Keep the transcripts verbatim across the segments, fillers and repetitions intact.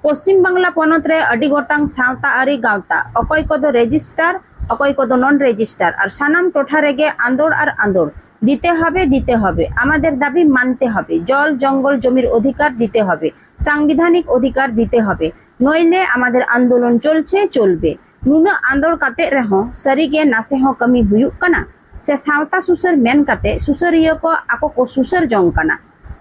ᱯᱚᱥᱪᱤᱢ ᱵᱟᱝᱞᱟ ᱯᱚᱱᱚᱛ ᱨᱮ ᱟᱹᱰᱤ ᱜᱚᱴᱟᱝ ᱥᱟᱶᱛᱟ ᱟᱹᱨᱤ ᱜᱟᱶᱛᱟ, ᱚᱠᱚᱭ ᱠᱚᱫᱚ ᱨᱮᱡᱤᱥᱴᱟᱨ, ᱚᱠᱚᱭ ᱠᱚᱫᱚ ᱱᱚᱱ ᱨᱮᱡᱤᱥᱴᱟᱨ, ᱟᱨ ᱥᱟᱱᱟᱢ ᱴᱚᱴᱷᱟ ᱨᱮᱜᱮ ᱟᱸᱫᱳᱲ ᱟᱨ ᱟᱸᱫᱳᱲ᱾ দিতে হবে, দিতে হবে, আমাদের দাবি মানতে হবে, জল, জঙ্গল, জমির অধিকার দিতে হবে, সাংবিধানিক অধিকার দিতে হবে, নইলে আমাদের আন্দোলন চলছে, চলবে। ᱱᱩᱱᱟᱹᱜ ᱟᱸᱫᱳᱲ ᱠᱟᱛᱮ ᱨᱮᱦᱚᱸ ᱥᱟᱹᱨᱤᱜᱮ ᱱᱟᱥᱮ ᱦᱚᱸ ᱠᱟᱹᱢᱤ ᱦᱩᱭᱩᱜ ᱠᱟᱱᱟ? ᱥᱮ ᱥᱟᱶᱛᱟ ᱥᱩᱥᱟᱹᱨ ᱢᱮᱱ ᱠᱟᱛᱮ ᱥᱩᱥᱟᱹᱨᱤᱭᱟᱹ ᱠᱚ ᱟᱠᱚ ᱠᱚ ᱥᱩᱥᱟᱹᱨ ᱡᱚᱝ ᱠᱟᱱᱟ,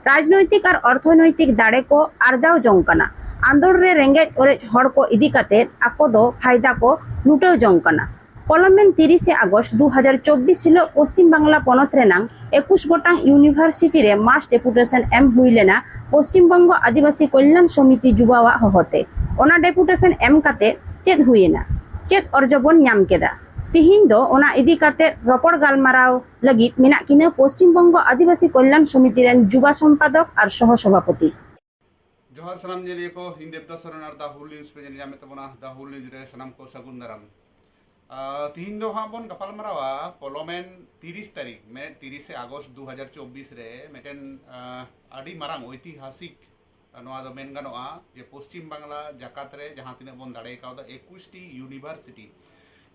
ᱨᱟᱡᱽᱱᱳᱭᱛᱤᱠ ᱟᱨ ᱚᱨᱛᱷᱚᱱᱳᱭᱛᱤᱠ ᱫᱟᱲᱮ ᱠᱚ ᱟᱨᱡᱟᱣ ᱡᱚᱝ ᱠᱟᱱᱟ? ᱟᱸᱫᱳᱲ ᱨᱮ ᱨᱮᱸᱜᱮᱡ ᱚᱨᱮᱡ ᱦᱚᱲ ᱠᱚ ᱤᱫᱤ ᱠᱟᱛᱮ ᱟᱠᱚ ᱫᱚ ᱯᱷᱟᱭᱫᱟ ᱠᱚ ᱞᱩᱴᱟᱹᱣ ᱡᱚᱝ ᱠᱟᱱᱟ᱾ ᱯᱚᱞᱚᱢᱮᱱ ᱛᱤᱨᱤᱥᱮ ᱟᱜᱚᱥᱴ ᱫᱩ ᱦᱟᱡᱟᱨ ᱪᱚᱵᱵᱤᱥ ᱦᱤᱞᱳᱜ ᱯᱚᱥᱪᱤᱢ ᱵᱟᱝᱞᱟ ᱯᱚᱱᱚᱛ ᱨᱮᱱᱟᱝ ᱮᱠᱩᱥ ᱜᱚᱴᱟᱝ ᱤᱭᱩᱱᱤᱵᱷᱟᱨᱥᱤᱴᱤ ᱨᱮ ᱢᱟᱥ ᱰᱮᱯᱩᱴᱮᱥᱚᱱ ᱮᱢ ᱦᱩᱭ ᱞᱮᱱᱟ ᱯᱚᱥᱪᱤᱢ ᱵᱚᱝᱜᱚ ᱟᱹᱫᱤᱵᱟᱹᱥᱤ ᱠᱚᱞᱭᱟᱱ ᱥᱚᱢᱤᱛᱤ ᱡᱩᱵᱟᱣᱟᱜ ᱦᱚᱦᱚᱛᱮ᱾ ᱚᱱᱟ ᱰᱮᱯᱩᱴᱮᱥᱚᱱ ᱮᱢ ᱠᱟᱛᱮ ᱪᱮᱫ ᱦᱩᱭᱮᱱᱟ? ᱪᱮᱫ ᱚᱨᱡᱚ ᱵᱚᱱ ᱧᱟᱢ ᱠᱮᱫᱟ? ᱛᱤᱦᱤᱧ ᱫᱚ ᱚᱱᱟ ᱤᱫᱤ ᱠᱟᱛᱮ ᱨᱚᱯᱚᱲ ᱜᱟᱞᱢᱟᱨᱟᱣ ᱞᱟᱹᱜᱤᱫ ᱢᱮᱱᱟᱜ ᱠᱤᱱᱟᱹ ᱯᱚᱥᱪᱤᱢ ᱵᱚᱝᱜᱚ ᱟᱹᱫᱤᱵᱟᱹᱥᱤ ᱠᱚᱞᱭᱟᱱ ᱥᱚᱢᱤᱛᱤ ᱨᱮᱱ ᱡᱩᱵᱟ ᱥᱚᱢᱯᱟᱫᱚᱠ ᱟᱨ ᱥᱚᱦᱚ ᱥᱚᱵᱷᱟᱯᱚᱛᱤ᱾ ᱡᱚᱦᱟᱨ ᱥᱟᱱᱟᱢ ᱧᱮᱞᱤᱭᱟᱹ ᱠᱚ, ᱤᱧ ᱫᱮᱵᱽᱫᱟᱥ ᱥᱚᱨᱮᱱ ᱟᱨ ᱫᱟ ᱦᱩᱞ ᱱᱤᱭᱩᱡᱽ ᱯᱮ ᱧᱮᱞ ᱧᱟᱢᱮᱫ ᱛᱟᱵᱚᱱᱟ᱾ ᱫᱟ ᱦᱩᱞ ᱱᱤᱭᱩᱡᱽ ᱨᱮ ᱥᱟᱱᱟᱢ ᱠᱚ ᱥᱟᱹᱜᱩᱱ ᱫᱟᱨᱟᱢ᱾ ᱟᱨ ᱛᱤᱦᱤᱧ ᱫᱚ ᱦᱟᱸᱜ ᱵᱚᱱ ᱜᱟᱯᱟᱞ ᱢᱟᱨᱟᱣᱟ ᱯᱚᱞᱚᱢᱮᱱ ᱛᱤᱨᱤᱥ ᱛᱟᱹᱨᱤᱠᱷ, ᱢᱮᱱᱮᱫ ᱛᱤᱨᱤᱥᱮ ᱟᱜᱚᱥᱴ ᱫᱩ ᱦᱟᱡᱟᱨ ᱪᱚᱵᱵᱤᱥ ᱨᱮ ᱢᱤᱫᱴᱮᱱ, ᱟᱨ, ᱟᱹᱰᱤ ᱢᱟᱨᱟᱝ ᱳᱭᱛᱤᱦᱟᱥᱤᱠ, ᱱᱚᱣᱟ ᱫᱚ ᱢᱮᱱ ᱜᱟᱱᱚᱜᱼᱟ ᱡᱮ ᱯᱚᱥᱪᱤᱢ ᱵᱟᱝᱞᱟ ᱡᱟᱠᱟᱛ ᱨᱮ ᱡᱟᱦᱟᱸ ᱛᱤᱱᱟᱹᱜ ᱵᱚᱱ ᱫᱟᱲᱮ ᱠᱟᱣᱫᱟ ᱮᱠᱩᱥᱴᱤ ᱤᱭᱩᱱᱤᱵᱷᱟᱨᱥᱤᱴᱤ,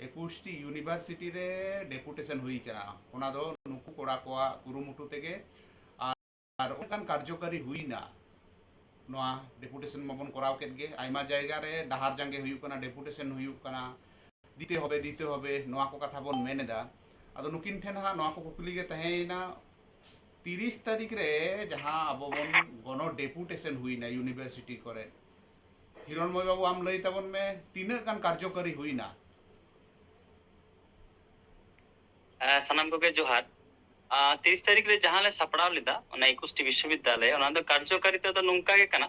ᱮᱠᱩᱥᱴᱤ ᱤᱭᱩᱱᱤᱵᱷᱟᱨᱥᱤᱴᱤ ᱨᱮ ᱰᱮᱯᱩᱴᱮᱥᱚᱱ ᱦᱩᱭ ᱠᱟᱱᱟ᱾ ᱚᱱᱟ ᱫᱚ ᱱᱩᱠᱩ ᱠᱚᱲᱟ ᱠᱚᱣᱟᱜ ᱠᱩᱨᱩᱢᱩᱴᱩ ᱛᱮᱜᱮ᱾ ᱟᱨ ᱚᱱᱠᱟᱱ ᱠᱟᱨᱡᱚᱠᱟᱨᱤ ᱦᱩᱭᱱᱟ᱾ ᱱᱚᱣᱟ ᱰᱮᱯᱩᱴᱮᱥᱚᱱ ᱢᱟᱵᱚᱱ ᱠᱚᱨᱟᱣ ᱠᱮᱫ ᱜᱮ, ᱟᱭᱢᱟ ᱡᱟᱭᱜᱟ ᱨᱮ ᱰᱟᱦᱟᱨ ᱡᱟᱸᱜᱮ ᱦᱩᱭᱩᱜ ᱠᱟᱱᱟ, ᱰᱮᱯᱩᱴᱮᱥᱚᱱ ᱦᱩᱭᱩᱜ ᱠᱟᱱᱟ, ᱫᱤᱛᱮ ᱦᱚᱵᱮ, ᱫᱤᱛᱮ ᱦᱚᱵᱮ, ᱱᱚᱣᱟ ᱠᱚ ᱠᱟᱛᱷᱟ ᱵᱚᱱ ᱢᱮᱱ ᱮᱫᱟ᱾ ᱟᱫᱚ ᱱᱩᱠᱤᱱ ᱴᱷᱮᱱ ᱦᱟᱸᱜ ᱱᱚᱣᱟ ᱠᱚ ᱠᱩᱠᱞᱤ ᱜᱮ ᱛᱟᱦᱮᱸᱭᱮᱱᱟ, ᱛᱤᱨᱤᱥ ᱛᱟᱹᱨᱤᱠᱷ ᱨᱮ ᱡᱟᱦᱟᱸ ᱟᱵᱚ ᱵᱚᱱ ᱜᱚᱱᱚ ᱰᱮᱯᱩᱴᱮᱥᱚᱱ ᱦᱩᱭᱱᱟ ᱤᱭᱩᱱᱤᱵᱷᱟᱨᱥᱤᱴᱤ ᱠᱚᱨᱮ, ᱦᱤᱨᱚᱱᱢᱚᱭ ᱵᱟᱹᱵᱩ, ᱟᱢ ᱞᱟᱹᱭ ᱛᱟᱵᱚᱱ ᱢᱮ, ᱛᱤᱱᱟᱹᱜ ᱜᱟᱱ ᱠᱟᱨᱡᱚᱠᱟᱨᱤ ᱦᱩᱭᱱᱟ? ᱦᱮᱸ, ᱥᱟᱱᱟᱢ ᱠᱚᱜᱮ ᱡᱚᱦᱟᱨ᱾ ᱟᱨ ᱛᱤᱨᱤᱥ ᱛᱟᱹᱨᱤᱠᱷ ᱨᱮ ᱡᱟᱦᱟᱸ ᱞᱮ ᱥᱟᱯᱲᱟᱣ ᱞᱮᱫᱟ, ᱚᱱᱟ ᱮᱠᱩᱥᱴᱤ ᱵᱤᱥᱥᱚᱵᱤᱫᱽᱫᱟᱞᱚᱭ, ᱚᱱᱟ ᱫᱚ ᱠᱟᱨᱡᱚᱠᱟᱨᱤᱛᱟ ᱫᱚ ᱱᱚᱝᱠᱟ ᱜᱮ ᱠᱟᱱᱟ,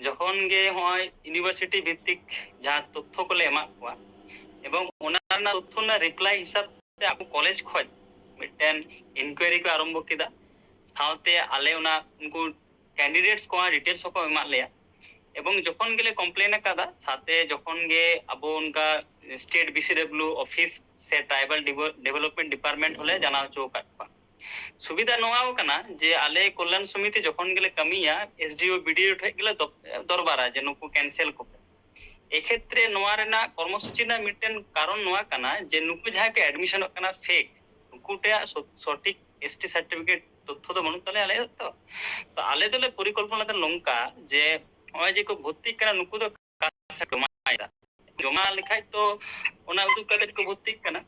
ᱡᱚᱠᱷᱚᱱ ᱜᱮ ᱦᱚᱸᱜᱼᱚᱭ ᱤᱭᱩᱱᱤᱵᱷᱟᱨᱥᱤᱴᱤ ᱵᱷᱤᱛᱛᱤᱠ ᱡᱟᱦᱟᱸ ᱛᱚᱛᱛᱷᱚ ᱠᱚᱞᱮ ᱮᱢᱟᱜ ᱠᱚᱣᱟ, ᱮᱵᱚᱝ ᱚᱱᱟ ᱨᱮᱱᱟᱜ ᱛᱚᱛᱛᱷᱚ ᱨᱮᱱᱟᱜ ᱨᱤᱯᱞᱟᱭ ᱦᱤᱥᱟᱹᱵ ᱛᱮ ᱟᱠᱚ ᱠᱚᱞᱮᱡᱽ ᱠᱷᱚᱱ ᱢᱤᱫᱴᱮᱱ ᱤᱱᱠᱩᱭᱟᱨᱤ ᱠᱚ ᱟᱨᱟᱢᱵᱷᱚ ᱠᱮᱫᱟ᱾ ᱥᱟᱶᱛᱮ ᱟᱞᱮ ᱚᱱᱟ ᱩᱱᱠᱩ ᱠᱮᱱᱰᱤᱰᱮᱴᱥ ᱠᱚᱣᱟᱜ ᱰᱤᱴᱮᱞᱥ ᱦᱚᱸᱠᱚ ᱮᱢᱟᱜ ᱞᱮᱭᱟ᱾ ᱮᱵᱚᱝ ᱡᱚᱠᱷᱚᱱ ᱜᱮᱞᱮ ᱠᱚᱢᱯᱞᱮᱱ ᱟᱠᱟᱫᱟ, ᱥᱟᱶᱛᱮ ᱡᱚᱠᱷᱚᱱ ᱜᱮ ᱟᱵᱚ ᱚᱱᱠᱟ ᱥᱴᱮᱴ ᱵᱤᱥᱤᱰᱟᱵᱞᱤᱭᱩ ᱚᱯᱷᱤᱥ ᱥᱮ ᱴᱨᱟᱭᱵᱟᱞ ᱰᱮᱵᱷᱮᱞᱚᱯᱢᱮᱱᱴ ᱰᱤᱯᱟᱨᱴᱢᱮᱱᱴ ᱦᱚᱸᱞᱮ ᱡᱟᱱᱟᱣ ᱦᱚᱪᱚ ᱟᱠᱟᱫ ᱠᱚᱣᱟ᱾ ᱥᱩᱵᱤᱫᱷᱟ ᱱᱚᱣᱟ ᱠᱟᱱᱟ ᱡᱮ ᱟᱞᱮ ᱠᱚᱞᱞᱟᱱ ᱥᱚᱢᱤᱛᱤ ᱡᱚᱠᱷᱚᱱ ᱜᱮᱞᱮ ᱠᱟᱹᱢᱤᱭᱟ, ᱮᱥᱰᱤᱳ ᱵᱤᱰᱤᱳ ᱴᱷᱮᱱ ᱜᱮᱞᱮ ᱫᱚᱨᱵᱟᱨᱟ ᱡᱮ ᱱᱩᱠᱩ ᱠᱮᱱᱥᱮᱞ ᱠᱚᱯᱮ᱾ ᱮᱠᱷᱮᱛᱨᱮ ᱱᱚᱣᱟ ᱨᱮᱱᱟᱜ ᱠᱚᱨᱢᱚᱥᱩᱪᱤ ᱨᱮᱱᱟᱜ ᱢᱤᱫᱴᱮᱱ ᱠᱟᱨᱚᱱ ᱱᱚᱣᱟ ᱠᱟᱱᱟ ᱡᱮ ᱱᱩᱠᱩ ᱡᱟᱦᱟᱸᱭ ᱠᱚ ᱮᱰᱢᱤᱥᱚᱱᱚᱜ ᱠᱟᱱᱟ ᱯᱷᱮᱠ, ᱩᱱᱠᱩ ᱴᱷᱮᱱ ᱥᱚ- ᱥᱚᱴᱷᱤᱠ ᱮᱥᱴᱤ ᱥᱟᱨᱴᱤᱯᱷᱤᱠᱮᱴ ᱛᱚᱛᱛᱷᱚ ᱫᱚ ᱵᱟᱹᱱᱩᱜ ᱛᱟᱞᱮᱭᱟ ᱟᱞᱮᱭᱟᱜ ᱛᱚ᱾ ᱛᱚ ᱟᱞᱮ ᱫᱚᱞᱮ ᱯᱚᱨᱤᱠᱚᱞᱯᱚᱱᱟ ᱫᱚ ᱱᱚᱝᱠᱟ ᱡᱮ ᱱᱚᱜᱼᱚᱭ ᱡᱮ ᱠᱚ ᱵᱷᱚᱨᱛᱤᱜ ᱠᱟᱱᱟ, ᱱᱩᱠᱩ ᱫᱚ ᱠᱟᱥᱴ ᱡᱚᱢᱟᱭᱮᱫᱟ, ᱡᱚᱢᱟ ᱞᱮᱠᱷᱟᱡ ᱛᱚ ᱚᱱᱟ ᱩᱫᱩᱜ ᱠᱟᱛᱮ ᱠᱚ ᱵᱷᱚᱨᱛᱤᱜ ᱠᱟᱱᱟ᱾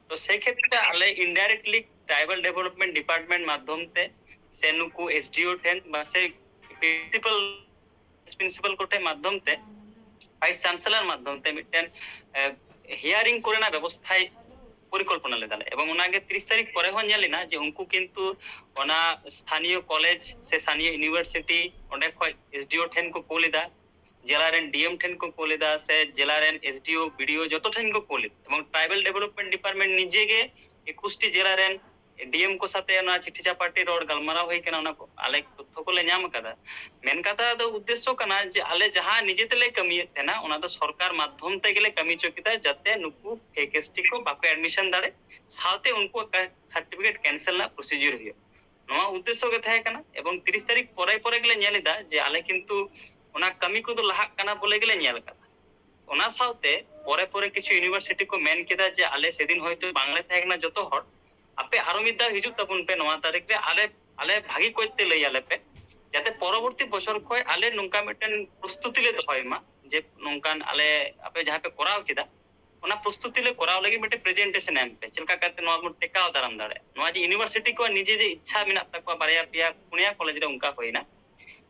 ᱛᱚ ᱥᱮ ᱠᱷᱮᱛᱨᱮ ᱟᱞᱮ ᱤᱱᱰᱟᱭᱨᱮᱠᱴᱞᱤ ᱴᱨᱟᱭᱵᱟᱞ ᱰᱮᱵᱷᱞᱚᱯᱢᱮᱱᱴ ᱰᱤᱯᱟᱨᱴᱢᱮᱱᱴ ᱢᱟᱫᱽᱫᱷᱚᱢ ᱛᱮ ᱥᱮ ᱱᱩᱠᱩ ᱮᱥᱰᱤᱳ ᱴᱷᱮᱱ ᱵᱟ ᱥᱮ ᱯᱨᱤᱱᱥᱤᱯᱟᱞ ᱯᱨᱤᱱᱥᱤᱯᱟᱞ ᱠᱚᱴᱷᱮᱱ ᱢᱟᱫᱽᱫᱷᱚᱢ ᱛᱮ, ᱵᱷᱟᱭᱤᱥ ᱪᱟᱱᱥᱮᱞᱚᱨ ᱢᱟᱫᱽᱫᱷᱚᱢ ᱛᱮ ᱢᱤᱫᱴᱮᱱ ᱦᱤᱭᱟᱨᱤᱝ ᱠᱚᱨᱮᱱᱟᱜ ᱵᱮᱵᱚᱥᱛᱷᱟᱭ ᱯᱚᱨᱤᱠᱚᱞᱯᱚᱱᱟ ᱞᱮᱫᱟᱞᱮ᱾ ᱮᱵᱚᱝ ᱚᱱᱟᱜᱮ ᱛᱤᱨᱤᱥ ᱛᱟᱹᱨᱤᱠᱷ ᱯᱚᱨᱮ ᱦᱚᱸ ᱧᱮᱞ ᱮᱱᱟ ᱡᱮ ᱩᱱᱠᱩ ᱠᱤᱱᱛᱩ ᱚᱱᱟ ᱥᱛᱷᱟᱱᱤᱭᱚ ᱠᱚᱞᱮᱡᱽ ᱥᱮ ᱥᱛᱷᱟᱱᱤᱭᱚ ᱤᱭᱩᱱᱤᱵᱷᱟᱨᱥᱤᱴᱤ ᱚᱸᱰᱮ ᱠᱷᱚᱱ ᱮᱥᱰᱤᱳ ᱴᱷᱮᱱ ᱠᱚ ᱠᱳᱞ ᱮᱫᱟ, ᱡᱮᱞᱟ ᱨᱮᱱ ᱰᱤᱮᱢ ᱴᱷᱮᱱ ᱠᱚ ᱠᱳᱞ ᱮᱫᱟ, ᱥᱮ ᱡᱮᱞᱟ ᱨᱮᱱ ᱮᱥᱰᱤᱳ ᱵᱤᱰᱤᱳ ᱡᱚᱛᱚ ᱴᱷᱮᱱ ᱠᱚ ᱠᱳᱞ ᱮᱫᱟ᱾ ᱮᱵᱚᱝ ᱴᱨᱟᱭᱵᱟᱞ ᱰᱮᱵᱷᱞᱚᱯᱢᱮᱱᱴ ᱰᱤᱯᱟᱨᱴᱢᱮᱱᱴ ᱱᱤᱡᱮ ᱜᱮ ᱮᱠᱩᱥᱴᱤ ᱡᱮᱞᱟ ᱨᱮᱱ ᱰᱤᱮᱢ ᱠᱚ ᱥᱟᱛᱮ ᱚᱱᱟ ᱪᱤᱴᱷᱤ ᱪᱟᱯᱟᱴᱤ ᱨᱚᱲ ᱜᱟᱞᱢᱟᱨᱟᱣ ᱦᱩᱭ ᱠᱟᱱᱟ, ᱚᱱᱟ ᱠᱚ ᱟᱞᱮ ᱛᱚᱛᱛᱷᱚ ᱠᱚᱞᱮ ᱧᱟᱢ ᱟᱠᱟᱫᱟ᱾ ᱢᱮᱱ ᱠᱟᱛᱷᱟ ᱫᱚ ᱩᱫᱽᱫᱮᱥᱥᱚ ᱠᱟᱱᱟ ᱡᱮ ᱟᱞᱮ ᱡᱟᱦᱟᱸ ᱱᱤᱡᱮ ᱛᱮᱞᱮ ᱠᱟᱹᱢᱤᱭᱮᱫ ᱛᱟᱦᱮᱱᱟ, ᱚᱱᱟ ᱫᱚ ᱥᱚᱨᱠᱟᱨ ᱢᱟᱫᱽᱫᱷᱚᱢ ᱛᱮᱜᱮᱞᱮ ᱠᱟᱹᱢᱤ ᱦᱚᱪᱚ ᱠᱮᱫᱟ, ᱡᱟᱛᱮ ᱱᱩᱠᱩ ᱯᱷᱮᱠ ᱮᱥᱴᱤ ᱠᱚ ᱵᱟᱠᱚ ᱮᱰᱢᱤᱥᱚᱱ ᱫᱟᱲᱮ, ᱥᱟᱶᱛᱮ ᱩᱱᱠᱩᱣᱟᱜ ᱥᱟᱨᱴᱤᱯᱷᱤᱠᱮᱴ ᱠᱮᱱᱥᱮᱞ ᱨᱮᱱᱟᱜ ᱯᱨᱚᱥᱤᱡᱩᱨ ᱦᱩᱭᱩᱜ᱾ ᱱᱚᱣᱟ ᱩᱫᱽᱫᱮᱥᱥᱚ ᱜᱮ ᱛᱟᱦᱮᱸ ᱠᱟᱱᱟ᱾ ᱮᱵᱚᱝ ᱛᱤᱨᱤᱥ ᱛᱟᱹᱨᱤᱠᱷ ᱯᱚᱨᱮ ᱯᱚᱨᱮ ᱜᱮᱞᱮ ᱧᱮᱞ ᱮᱫᱟ ᱡᱮ ᱟᱞᱮ ᱠᱤᱱᱛᱩ ᱚᱱᱟ ᱠᱟᱹᱢᱤ ᱠᱚᱫᱚ ᱞᱟᱦᱟᱜ ᱠᱟᱱᱟ ᱵᱚᱞᱮ ᱜᱮᱞᱮ ᱧᱮᱞ ᱟᱠᱟᱫᱟ᱾ ᱚᱱᱟ ᱥᱟᱶᱛᱮ ᱯᱚᱨᱮ ᱯᱚᱨᱮ ᱠᱤᱪᱷᱩ ᱤᱭᱩᱱᱤᱵᱷᱟᱨᱥᱤᱴᱤ ᱠᱚ ᱢᱮᱱ ᱠᱮᱫᱟ ᱡᱮ ᱟᱞᱮ ᱥᱮᱫᱤᱱ ᱦᱚᱭᱛᱳ ᱵᱟᱝᱞᱮ ᱛᱟᱦᱮᱸ ᱠᱟᱱᱟ ᱡᱚᱛᱚ ᱦᱚᱲ, ᱟᱯᱮ ᱟᱨᱚ ᱢᱤᱫ ᱫᱷᱟᱣ ᱦᱤᱡᱩᱜ ᱛᱟᱵᱚᱱ ᱯᱮ ᱱᱚᱣᱟ ᱛᱟᱹᱨᱤᱠᱷ ᱨᱮ, ᱟᱞᱮ ᱟᱞᱮ ᱵᱷᱟᱹᱜᱤ ᱠᱚᱡ ᱛᱮ ᱞᱟᱹᱭ ᱟᱞᱮ ᱯᱮ, ᱡᱟᱛᱮ ᱯᱚᱨᱚᱵᱚᱨᱛᱤ ᱵᱚᱪᱷᱚᱨ ᱠᱷᱚᱱ ᱟᱞᱮ ᱱᱚᱝᱠᱟ ᱢᱤᱫᱴᱮᱱ ᱯᱨᱚᱥᱛᱩᱛᱤ ᱞᱮ ᱫᱚᱦᱚᱭ ᱢᱟ ᱡᱮ ᱱᱚᱝᱠᱟᱱ ᱟᱞᱮ ᱟᱯᱮ ᱡᱟᱦᱟᱸ ᱯᱮ ᱠᱚᱨᱟᱣ ᱠᱮᱫᱟ, ᱚᱱᱟ ᱯᱨᱚᱥᱛᱩᱛᱤ ᱞᱮ ᱠᱚᱨᱟᱣ ᱞᱟᱹᱜᱤᱫ ᱢᱤᱫᱴᱮᱱ ᱯᱨᱮᱡᱮᱱᱴᱮᱥᱚᱱ ᱮᱢ ᱯᱮ, ᱪᱮᱫ ᱞᱮᱠᱟ ᱠᱟᱛᱮ ᱱᱚᱣᱟ ᱵᱚᱱ ᱴᱮᱠᱟᱣ ᱫᱟᱨᱟᱢ ᱫᱟᱲᱮᱭᱟᱜᱼᱟ᱾ ᱱᱚᱣᱟ ᱡᱮ ᱤᱭᱩᱱᱤᱵᱷᱟᱨᱥᱤᱴᱤ ᱠᱚᱣᱟᱜ ᱱᱤᱡᱮ ᱡᱮ ᱤᱪᱪᱷᱟ ᱢᱮᱱᱟᱜ ᱛᱟᱠᱚᱣᱟ, ᱵᱟᱨᱭᱟ ᱯᱮᱭᱟ ᱯᱩᱱᱭᱟ ᱠᱚᱞᱮᱡᱽ ᱨᱮ ᱚᱱᱠᱟ ᱦᱩᱭᱱᱟ,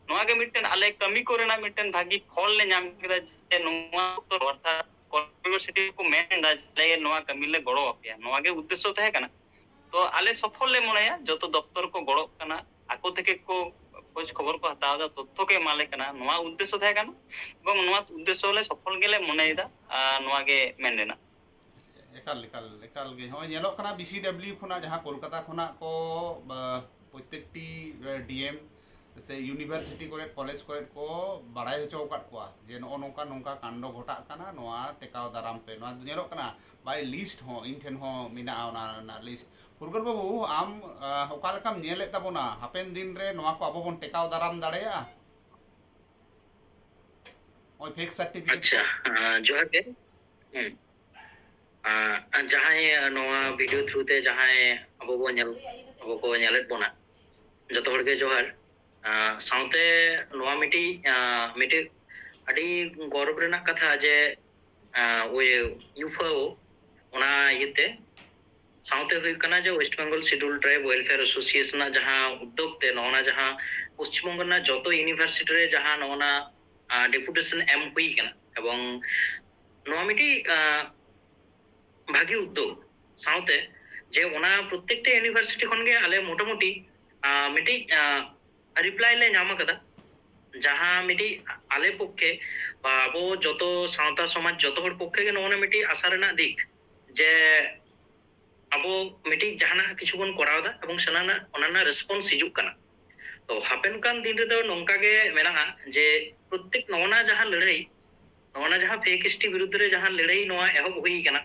ᱱᱚᱣᱟ ᱜᱮ ᱢᱤᱫᱴᱮᱱ ᱟᱞᱮ ᱠᱟᱹᱢᱤ ᱠᱚᱨᱮᱱᱟᱜ ᱢᱤᱫᱴᱮᱱ ᱵᱷᱟᱹᱜᱤ ᱯᱷᱚᱞ ᱞᱮ ᱧᱟᱢ ᱠᱮᱫᱟ ᱡᱮ ᱱᱚᱣᱟ ᱚᱠᱛᱚ ᱚᱨᱛᱷᱟᱛ ᱤᱭᱩᱱᱤᱵᱷᱟᱨᱥᱤᱴᱤ ᱠᱚ ᱢᱮᱱ ᱮᱫᱟ ᱡᱮ ᱟᱞᱮ ᱱᱚᱣᱟ ᱠᱟᱹᱢᱤ ᱞᱮ ᱜᱚᱲᱚ ᱟᱯᱮᱭᱟ, ᱱᱚᱣᱟ ᱜᱮ ᱩᱫᱽᱫᱮᱥᱥᱚ ᱛᱟᱦᱮᱸ ᱠᱟᱱᱟ᱾ ᱛᱚ ᱟᱞᱮ ᱥᱚᱯᱷᱚᱞ ᱞᱮ ᱢᱚᱱᱮᱭᱟ, ᱡᱚᱛᱚ ᱫᱚᱯᱛᱚᱨ ᱠᱚ ᱜᱚᱲᱚᱜ ᱠᱟᱱᱟ, ᱟᱠᱚ ᱛᱮᱜᱮ ᱠᱚ ᱠᱷᱳᱡᱽ ᱠᱷᱚᱵᱚᱨ ᱠᱚ ᱦᱟᱛᱟᱣ ᱮᱫᱟ, ᱛᱚᱛᱛᱷᱚ ᱠᱚ ᱮᱢᱟ ᱞᱮ ᱠᱟᱱᱟ, ᱱᱚᱣᱟ ᱩᱫᱽᱫᱮᱥᱥᱚ ᱛᱟᱦᱮᱸ ᱠᱟᱱᱟ᱾ ᱮᱵᱚᱝ ᱱᱚᱣᱟ ᱩᱫᱽᱫᱮᱥᱥᱚ ᱞᱮ ᱥᱚᱯᱷᱚᱞ ᱜᱮᱞᱮ ᱢᱚᱱᱮᱭᱮᱫᱟ, ᱟᱨ ᱱᱚᱣᱟ ᱜᱮ ᱢᱮᱱ ᱨᱮᱱᱟᱜ᱾ ᱮᱠᱟᱞ ᱮᱠᱟᱞ ᱮᱠᱟᱞ ᱜᱮ᱾ ᱱᱚᱜᱼᱚᱭ ᱧᱮᱞᱚᱜ ᱠᱟᱱᱟ ᱵᱤᱥᱤᱰᱟᱵᱽᱞᱤᱭᱩ ᱠᱷᱚᱱᱟᱜ ᱡᱟᱦᱟᱸ ᱠᱳᱞᱠᱟᱛᱟ ᱠᱷᱚᱱᱟᱜ ᱠᱚ ᱯᱨᱚᱛᱮᱠᱴᱤ ᱰᱤᱮᱢ ᱥᱮ ᱤᱭᱩᱱᱤᱵᱷᱟᱨᱥᱤᱴᱤ ᱠᱚᱨᱮ, ᱠᱚᱞᱮᱡᱽ ᱠᱚᱨᱮ ᱠᱚ ᱵᱟᱲᱟᱭ ᱦᱚᱪᱚ ᱟᱠᱟᱫ ᱠᱚᱣᱟ ᱡᱮ ᱱᱚᱜᱼᱚ ᱱᱚᱝᱠᱟ ᱱᱚᱝᱠᱟ ᱠᱟᱱᱰᱚ ᱜᱷᱚᱴᱟᱜ ᱠᱟᱱᱟ, ᱱᱚᱣᱟ ᱴᱮᱠᱟᱣ ᱫᱟᱨᱟᱢ ᱯᱮ᱾ ᱱᱚᱣᱟ ᱫᱚ ᱧᱮᱞᱚᱜ ᱠᱟᱱᱟ by list ᱦᱚᱸ, ᱤᱧ ᱴᱷᱮᱱ ᱦᱚᱸ ᱢᱮᱱᱟᱜᱼᱟ ᱚᱱᱟ ᱨᱮᱱᱟᱜ ᱞᱤᱥᱴ᱾ ᱯᱷᱩᱨᱜᱟᱹᱞ ᱵᱟᱹᱵᱩ, ᱟᱢ ᱚᱠᱟ ᱞᱮᱠᱟᱢ ᱧᱮᱞᱮᱫ ᱛᱟᱵᱚᱱᱟ? ᱦᱟᱯᱮᱱ ᱫᱤᱱ ᱨᱮ ᱱᱚᱣᱟ ᱠᱚ ᱟᱵᱚ ᱵᱚᱱ ᱴᱮᱠᱟᱣ ᱫᱟᱨᱟᱢ ᱫᱟᱲᱮᱭᱟᱜᱼᱟ? ᱱᱚᱜᱼᱚᱭ ᱯᱷᱮᱠ ᱥᱟᱨᱴᱤᱯᱷᱤᱠᱮᱴ᱾ ᱟᱪᱪᱷᱟ᱾ ᱡᱚᱦᱟᱨ ᱜᱮ᱾ ᱦᱩᱸ᱾ ᱡᱟᱦᱟᱸᱭ ᱱᱚᱣᱟ ᱵᱷᱤᱰᱤᱭᱳ ᱛᱷᱨᱩ ᱛᱮ ᱡᱟᱦᱟᱸᱭ ᱟᱵᱚ ᱵᱚ ᱧᱮᱞ, ᱟᱵᱚ ᱠᱚ ᱧᱮᱞᱮᱫ ᱵᱚᱱᱟ, ᱡᱚᱛᱚ ᱦᱚᱲ ᱜᱮ ᱡᱚᱦᱟᱨ᱾ ᱥᱟᱶᱛᱮ ᱱᱚᱣᱟ ᱢᱤᱫᱴᱤᱡ, ᱢᱤᱫᱴᱤᱡ ᱟᱹᱰᱤ ᱜᱚᱨᱚᱵᱽ ᱨᱮᱱᱟᱜ ᱠᱟᱛᱷᱟ ᱡᱮ, ᱳᱭ ᱭᱩᱯᱷᱟᱳ, ᱚᱱᱟ ᱤᱭᱟᱹᱛᱮ ᱥᱟᱶᱛᱮ ᱦᱩᱭᱩᱜ ᱠᱟᱱᱟ ᱡᱮ West Bengal Scheduled Tribe Welfare Association ᱨᱮᱱᱟᱜ ᱡᱟᱦᱟᱸ ᱩᱫᱽᱫᱳᱜᱽ ᱛᱮ ᱱᱚᱜᱼᱚ ᱱᱟ ᱡᱟᱦᱟᱸ ᱯᱚᱥᱪᱤᱢ ᱵᱚᱝᱜᱚ ᱨᱮᱱᱟᱜ ᱡᱚᱛᱚ ᱤᱭᱩᱱᱤᱵᱷᱟᱨᱥᱤᱴᱤ ᱨᱮ ᱡᱟᱦᱟᱸ ᱱᱚᱜᱼᱚ ᱱᱟ, ᱰᱮᱯᱩᱴᱮᱥᱚᱱ ᱮᱢ ᱦᱩᱭ ᱠᱟᱱᱟ, ᱮᱵᱚᱝ ᱱᱚᱣᱟ ᱢᱤᱫᱴᱤᱡ ᱵᱷᱟᱹᱜᱤ ᱩᱫᱽᱫᱳᱜᱽ᱾ ᱥᱟᱶᱛᱮ ᱡᱮ ᱚᱱᱟ ᱯᱨᱚᱛᱛᱮᱠᱴᱟ ᱤᱭᱩᱱᱤᱵᱷᱟᱨᱥᱤᱴᱤ ᱠᱷᱚᱱ ᱜᱮ ᱟᱞᱮ ᱢᱚᱴᱟᱢᱩᱴᱤ ᱢᱤᱫᱴᱤᱡ ᱨᱤᱯᱞᱟᱭ ᱞᱮ ᱧᱟᱢ ᱟᱠᱟᱫᱟ, ᱡᱟᱦᱟᱸ ᱢᱤᱫᱴᱤᱡ ᱟᱞᱮ ᱯᱚᱠᱠᱷᱮ ᱵᱟ ᱟᱵᱚ ᱡᱚᱛᱚ ᱥᱟᱶᱛᱟ ᱥᱚᱢᱟᱡᱽ ᱡᱚᱛᱚ ᱦᱚᱲ ᱯᱚᱠᱠᱷᱮ ᱜᱮ ᱱᱚᱜᱼᱚ ᱱᱟ ᱢᱤᱫᱴᱤᱡ ᱟᱥᱟ ᱨᱮᱱᱟᱜ ᱫᱤᱠ ᱡᱮ ᱟᱵᱚ ᱢᱤᱫᱴᱤᱡ ᱡᱟᱦᱟᱱᱟᱜ ᱠᱤᱪᱷᱩ ᱵᱚᱱ ᱠᱚᱨᱟᱣ ᱮᱫᱟ ᱮᱵᱚᱝ ᱥᱟᱱᱟᱢᱟᱜ ᱚᱱᱟ ᱨᱮᱱᱟᱜ ᱨᱮᱥᱯᱚᱱᱥ ᱦᱤᱡᱩᱜ ᱠᱟᱱᱟ᱾ ᱛᱚ ᱦᱟᱯᱮᱱ ᱠᱟᱱ ᱫᱤᱱ ᱨᱮᱫᱚ ᱱᱚᱝᱠᱟ ᱜᱮ ᱢᱮᱱᱟᱜᱼᱟ ᱡᱮ ᱯᱨᱚᱛᱛᱮᱠ ᱱᱚᱜᱼᱚ ᱱᱟ ᱡᱟᱦᱟᱸ ᱞᱟᱹᱲᱦᱟᱹᱭ, ᱱᱚᱜᱼᱚ ᱱᱟ ᱡᱟᱦᱟᱸ ᱯᱷᱮᱠ ᱮᱥ ᱴᱤ ᱵᱤᱨᱩᱫᱽ ᱨᱮ ᱡᱟᱦᱟᱸ ᱞᱟᱹᱲᱦᱟᱹᱭ ᱱᱚᱣᱟ ᱮᱦᱚᱵ ᱦᱩᱭ ᱠᱟᱱᱟ,